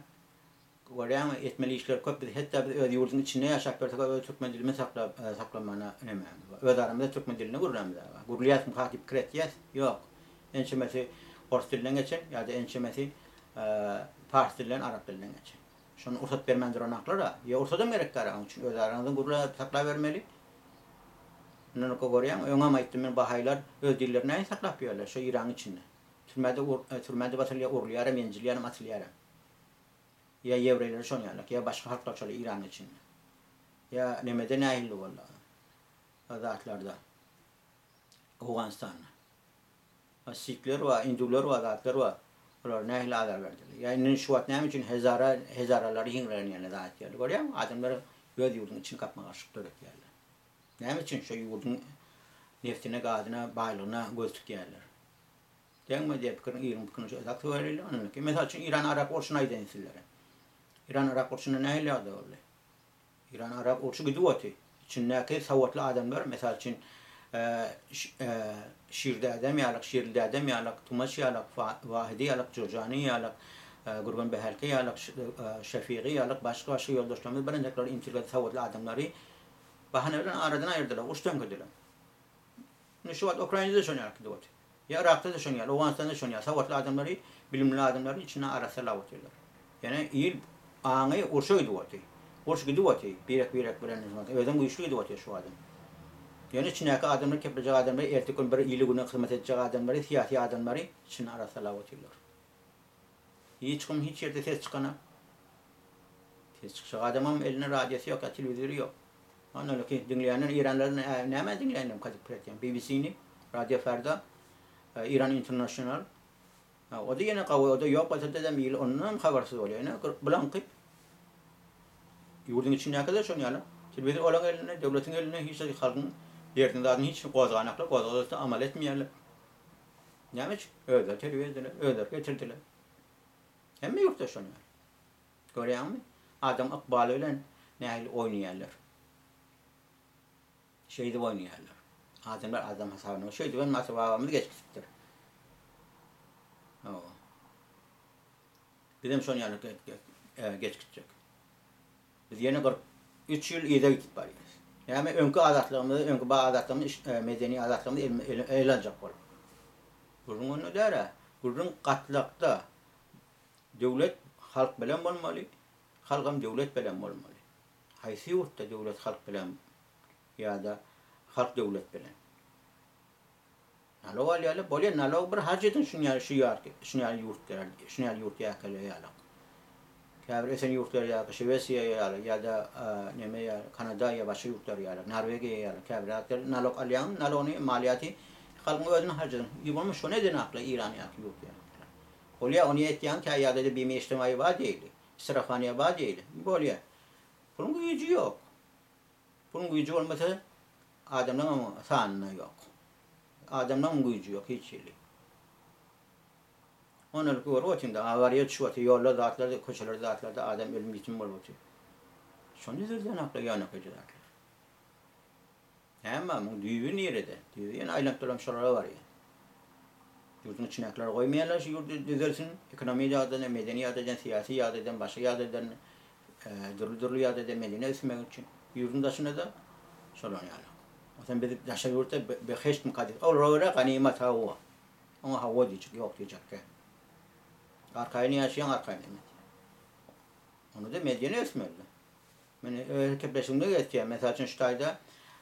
[SPEAKER 1] Görýäňmi, etmeli işler köp biz hetda biz öz ýurduň içinde ýaşap ýörsek öz türkmen dilimizi saklap saklamana nemämiz bar. Öz aramyzda türkmen dilinde gürlämiz aga. Gürleýäsmi ha diýip pikir etýäs. Ýok. Ençemesi ors dilinden geçen ýa-da ençemesi pars dilinden arap dilinden geçen. Şony ursat bermän duranaklar-a. Ýa ursadam gerek däl onuň üçin öz araňyzda gürläp saklabermeli. Mundan öňki görýäňmi, öňem aýtdym men bahaýlar öz dillerini nähili saklap ýörler şo Iranyň içinde. Türmede türmede basylýar, urulýaram, ýenjilýärem, atylýaram. Ýa ýewreýler şon ýalak, ýa başga halklar şol Iranyň içinde. Ýa nemede nähili boldy? zatlarda. Owganystanda. Sikler bar, indular bar, zatlar bar. Olar nähili azar berdiler? Ýa indi şu wagt näme üçin hezara, hezaralary hiňlenýärler zat etýärler. Görýäňmi, adamlar öz ýurdunyň içini gapma-garşylyk döretýärler. Näme üçin şo ýurduň neftine, gazyna, baýlygyna göz tikýärler? Deňmi diýen pikiriň, iliň pikirini şu esas goýalylar. Ondan Mysal üçin Iran-Yrak urşuny aýdaýyn sizlere. Iran-Yrak urşunda nähili ýagdaý boldy? Iran-Yrak urşy gidip oty. Içindäki sowatly adamlar, mysal üçin, Şir dädem ýalyk, Şirli dädem ýalyk, Tumaç ýalyk, Wahidi ýalyk, Jurjani ýalyk, Gürgen Behälki ýalyk, Şefigi ýalyk, başga-başga ýoldaşlarymyz birinjekler intelligent sowatly adamlary bahana bilen aradan aýyrdylar, uruş töňkediler. Indi şu wagt Ukrainada-da şon ýaly gidip oty. Ýa Yrakda-da şon ýaly, Owganystanda-da şon ýaly sowatly adamlary, bilimli adamlary içinde arassalap otyrlar. Ýöne il aňy urşa gidip oty. Uruş gidip oty, birek-birek bilen özem güýçli gidip otyr şu wagtam. Ýöne içindäki adamlar, keplejek adamlary, erteki gün bir ili-güne hyzmat etjek adamlary, syýasy adamlary içinde arassalap otyrlar. Hiç kim hiç ýerde ses çykanak. Ses çykjak adamam elinde radiosy ýok ýa telewizory ýok. Ondan öňki diňleýänler Iranlar näme diňleýänler kadyp pikir etýän. BBC-ni, Radio Farda, Iran International. O-da ýene gawy, o-da ýok bolsa-da il ondan hem habarsyz bolýar. Ýöne bulaňky ýurduň içindäki-de şon ýaly. Telewizor olaň elinde, döwletiň elinde, hiç zat halkyň derdini zadyny hiç gozganaklar, gozgalsa amal etmeýärler. Näme üçin? Özleri terbiýe etdiler, özleri getirdiler. Hemme ýurtda şon ýaly. Görýäňmi? Adam ykbaly bilen nähili oýnaýarlar. Şeýdip oýnaýarlar. Adamlar adam hasabyna. Şeýdip hem ata-babamyz geçip gidipdir. Hawa. Bizem şon ýaly geç gitjek. Biz ýene 43 ýyl yza gidip barýarys. Näme öňki azatlygymyzy, öňki bar azatlygymyzy, medeni azatlygymyzy ele aljak bolup. Gürrüň onda däl-ä. Gürrüň gatlakda. Döwlet halk bilen bolmaly, halkam döwlet bilen bolmaly. Haýsy ýurtda döwlet halk bilen ýa-da halk döwlet bilen? Nalog alýarlar, bolýar nalog bir harç ediň şuny ýaly şu ýaly şuny ýaly ýurtlara, şuny ýaly ýurt ýakeler ýaly. Käbir ösen ýurtlar ýaly, Şwesiýa ýaly ýa-da neme ýaly, Kanada ýa başga ýurtlar ýaly, Norwegiýa ýaly käbir zatlar nalog alýaň, nalogyny maliýaty halkyň özüne harç ediň. Ýa bolmasa şony eden akla Iran ýaly ýurt ýaly. Bolýar, ony etýäň, kä ýagdaýda bime ijtimaýy bar diýeli, strahowaniýa bar diýeli. Bolýar. Puluň güýji ýok. Puluň güýji bolmasa, adamlaňam sanynda ýok. Adamlaňam güýji ýok hiç hili. Ondan görüp otyň-da, awariýa düşüp otyr, ýolda zatlarda, köçelerde zatlarda adam ölüm-ýitim bolup otyr. Şony düzeldenoklar ýönekeýje zatlar. Näme, muň düýbi nirede? Düýbi ýene aýlanyp dolanyp şolara barýar. Ýurduň içindäkileri goýmaýarlar şu ýurdy düzelsin, ekonomiýa ýagdaýdan, medeni ýagdaýdan, syýasy ýagdaýdan, başga ýagdaýdan, dürli-dürli ýagdaýda medeni ösmek üçin. Ýurduň daşynda-da şolar ýaly. Onsoň biz daşary ýurtda behişt mukaddes. Olara görä ganymat hawa. Oňa hawa diýjek, ýok diýjek däl. Arkaýyn ýaşaýaň, arkaýyn hem etýäň. Onda-da medeni ösmeli. Men öz gepleşigimde geçýän. Mysal üçin şu taýda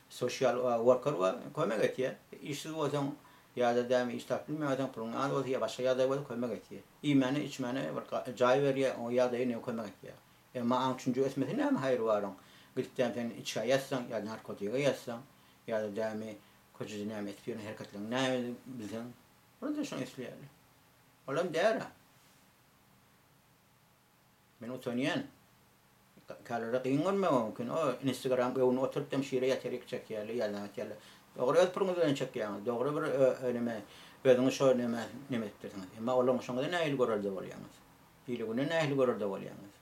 [SPEAKER 1] sosial worker bar, kömek etýär. Işsiz bolsaň ýa-da dämi iş tapyp bilmeýän bolsaň, puluň az bolsa ýa başga ýagdaý bolsa kömek etýär. Iýmäne, içmäne bir jaý berýär, oňa ýagdaýy ne kömek etýär. Emma aň düşünje ösmese näme haýry bar oň? Gidip dämi sen içgä ýatsaň ýa narkotige ýatsaň ýa-da dämi köçede näme edip ýören hereketleriňi näme bilseň, olar-da şony isleýärler. Olam däl-ä. Men utanýan. Käbirleri gyn görmegi mümkin. O Instagram öwünip oturyp dem şire ýaterik çekýärler, ýalan atýarlar. Dogry öz puluňyz bilen çekýäňiz. Dogry bir neme özüňiz şo neme neme etdirsiňiz. Emma olaryň şoňa nähili görelde bolýaňyz? Ile güne nähili görelde bolýaňyz?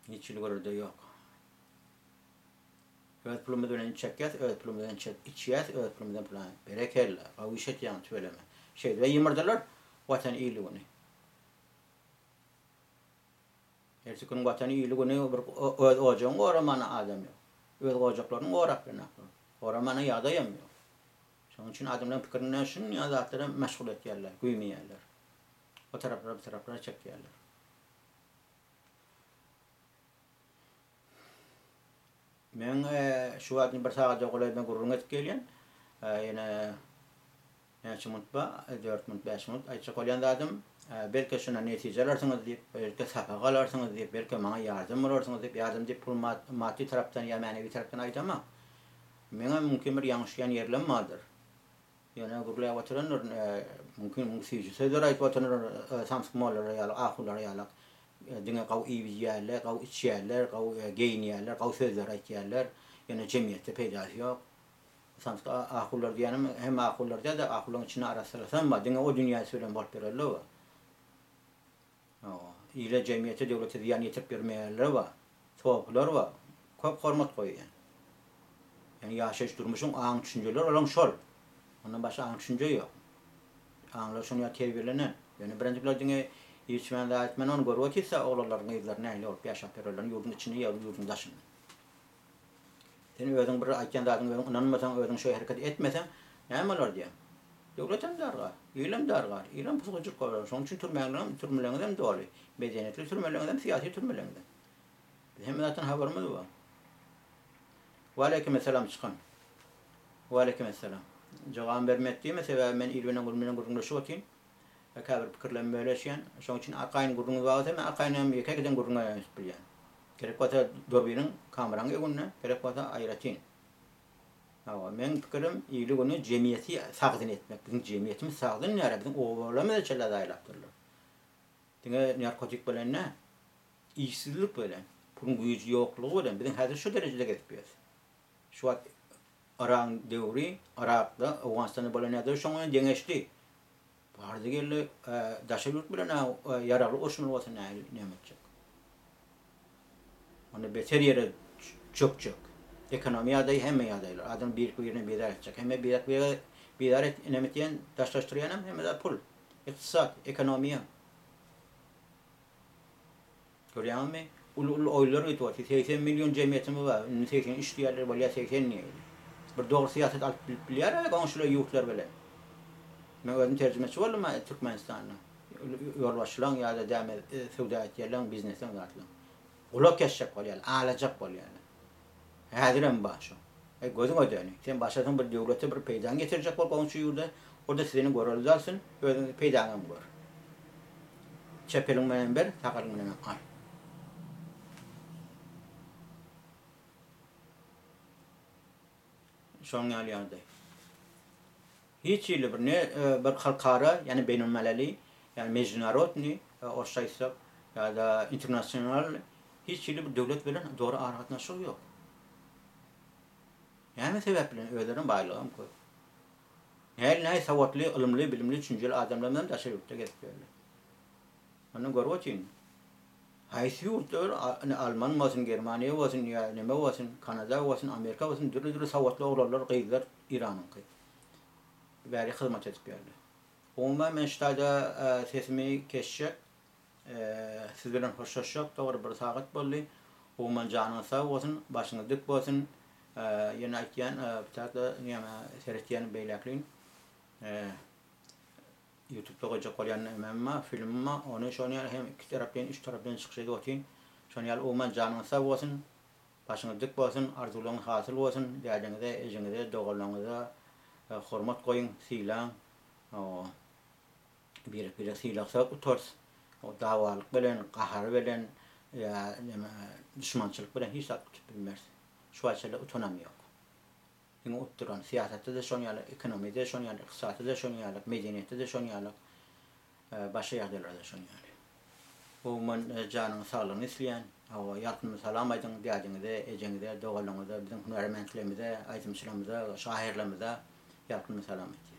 [SPEAKER 1] Hiç hili görelde ýok. Öz pulumyz bilen çekýäs, öz pulumyz bilen çek içýäs, öz pulumyz bilen plan. Berekella, gowy iş etýäň tüweleme. Şeýdibä ýymyrdylar Watan ili güni. Erteki gün Watan ili güni bir öz ojagyny goramana adam ýok. Öz ojaklaryny gorap bilenoklar. Goramana ýagdaýam ýok. Şonuň üçin adamlaryň pikirini şunýa zatlara meşgul etýärler, güýmeýärler. O taraplara bu taraplara çekýärler. Men şu wagt bir sagada golaý men gürrüň edip gelýän. Ýene näçe minut bar? 4 minut, 5 minut aýtjak bolýan zadym. Belki şundan netije alarsyňyz diýip, belki sapak alarsyňyz diýip, belki maňa ýardam bolarsyňyz diýip, ýardam diýip pul maddy tarapdan ýa mänewi tarapdan aýdamok. Meňem mümkin bir ýalňyşýan ýerlem bardyr. Ýöne gürläp oturandyryn, mümkin muň süýji sözler aýdyp oturandyryn samsyk mollalar ýaly, ahunlar ýaly. Diňe gawy iýip-iýýärler, gawy içýärler, gawy geýinýärler, gawy sözler aýtýarlar. Ýöne jemgyýetde peýdasy ýok. Samsyk ahunlar diýýänim hemme ahunlar däl-de, ahunlaryň içinde arassalasam bar, diňe o dünýäsi bilen bolup ýörenler bar. Hawa, ile, jemgyýete, döwlete zyýan ýetirip ýörmeýänler bar. Sopylar bar. Köp hormat goýýan. Ýagny ýaşaýyş durmuşyň aň düşünjeleri olaň şol. Ondan başga aň düşünje ýok. Aňlary şonuň ýaly terbiýelenen. Ýöne birinji bular diňe iýip-içmän zat etmän ony görüp otyrsa oglanlar gyzlar nähili bolup ýaşap ýörerlerini ýurduň içinde ýa ýurduň daşynda. Sen özüň bir aýtýan zadyňa özüň ynanmasaň, özüň şo hereket etmeseň, näme bolar diýýän. Döwletem dargar, ilem dargar, ilem pusgujyk bolar. Şonuň üçin türmäňlerem, türmeleriňizem doly. Medeniýetli türmeleriňizem, syýasy türmeleriňizem. Biz hemme zatdan habarymyz bar. Waleýkimessalam çykan. Waleýkimessalam. Jogabym bermek diýme, sebäbi men il bilen gün bilen gürrüňleşip otyryn. Käbir pikirlerimi bölüşýän. Şonuň üçin arkaýyn gürrüňiz bar bolsa, men arkaýyn hem ýeke-ýekeden gürrüňe üns bilýän. Gerek bolsa durbiniň, kameraň öňünde, gerek bolsa aýratyn. Hawa, meň pikirim ili-güni jemgyýeti sagdyn etmek. Biziň jemgyýetimiz sagdyn däl, biziň obalarymyzy çöle zaýalapdyrlar. Diňe narkotik bilen däl, işsizlik bilen, puluň güýji ýoklugy bilen biziň häzir şu derejede gezip ýörüs. Şu wagt Yragyň döwri, Yrakda, Owganystanda bolan ýagdaý şoňa deňeçli. Bardy-geldi daşary ýurt bilen ýaragly uruşmaly bolsa nähili näme etjek. Onda beter ýere çökjek. Ekonomi ýagdaýy hemme ýagdaýlar. Adam bir-birine bizar etjek. Hemme birek-birege bizar et, näme etýän, daşlaşdyrýanam hemme zat pul. Ykdysat, ekonomiýa. Görýäňizmi? Uly-uly oýlar gidip otyr. 80 million jemgyýetimiz bar. Indi 83 diýýärler, bolýar 80 diýeli. Bir dogry syýasat alyp bilip bilýär-ä goňşular ýurtlar bilen. Men özüm terjimeçi boldum-a Türkmenistanda. Ýolbaşçylaryň ýa-da däme söwda etýänleriň, biznesiň zatlaryň. Gulak kesjek bolýarlar, alajak bolýarlar. Häzirem bar şo. Eý, gözüň ödeni. Sen başarsaň bir döwlete bir peýdaňy getirjek bol goňşy ýurda, o-da seni görelde alsyn, özüň peýdaňam gör. Çep eliň bilenem ber, sag eliň bilenem al. Şonuň ýaly ýagdaý. Hiç hili bir ne bir halkara, ýagny beýnulmeleli, ýagny mejdunarodnyý, orsça aýtsak, ýa-da internasional hiç hili bir döwlet bilen dogry aragatnaşygy ýok. Näme sebäp bilen? Özleriniň baýlygam köp. Näli-näli sowatly, ylymly, bilimli, düşünjeli adamlarymyzam daşary ýurtda gezip ýörler. Onda görüp otyryn. Haýsy ýurtda bir ine alman bolsun, Germaniýa bolsun ýa neme bolsun, Kanada bolsun, Amerika bolsun dürli-dürli sowatly oglanlar, gyzlar Iranyňky. Bäri hyzmat edip ýörler. Umuman men şu taýda sesimi kesjek. Siz bilen hoşlaşjak. Dogry bir sagat boldy. Umuman janyňyz sag bolsun, başyňyz dik bolsun. Ýene aýtýan, bu taýda näme seretýän beýläkliň. Ýutubda goýjak bolýan nämem bar, filmim bar. Ony şony ýaly hem iki taraplaýyn, üç taraplaýyn çykyş edip otyryn. Şony ýaly umuman janyňyz sag bolsun, başyňyz dik bolsun, arzuwlaryňyz hasyl bolsun, dädeňize, ejeňize, doganlaryňyza hormat goýuň, sylaň. Birek-birek sylagsak utarys. Dawalyk bilen, gahar bilen ýa neme duşmançylyk bilen hiç zat utup bilmeris. Şu wagt şeýle utanam ýok. Diňe utduran. Syýasatda-da şonuň ýaly, ekonomiýada-da şonuň ýaly, ykdysatda-da şonuň ýaly, medeniýetde-de şonuň ýaly, başga ýagdaýlarda-da şonuň ýaly. Umuman, janyňyz saglygyny isleýän. Hawa, ýalkymly salam aýdyň dädiňize, ejeňize, doganlaryňyza, biziň hünärmentlerimize, aýdymçylarymyza, şahyrlarymyza ýalkymly salam aýtýan.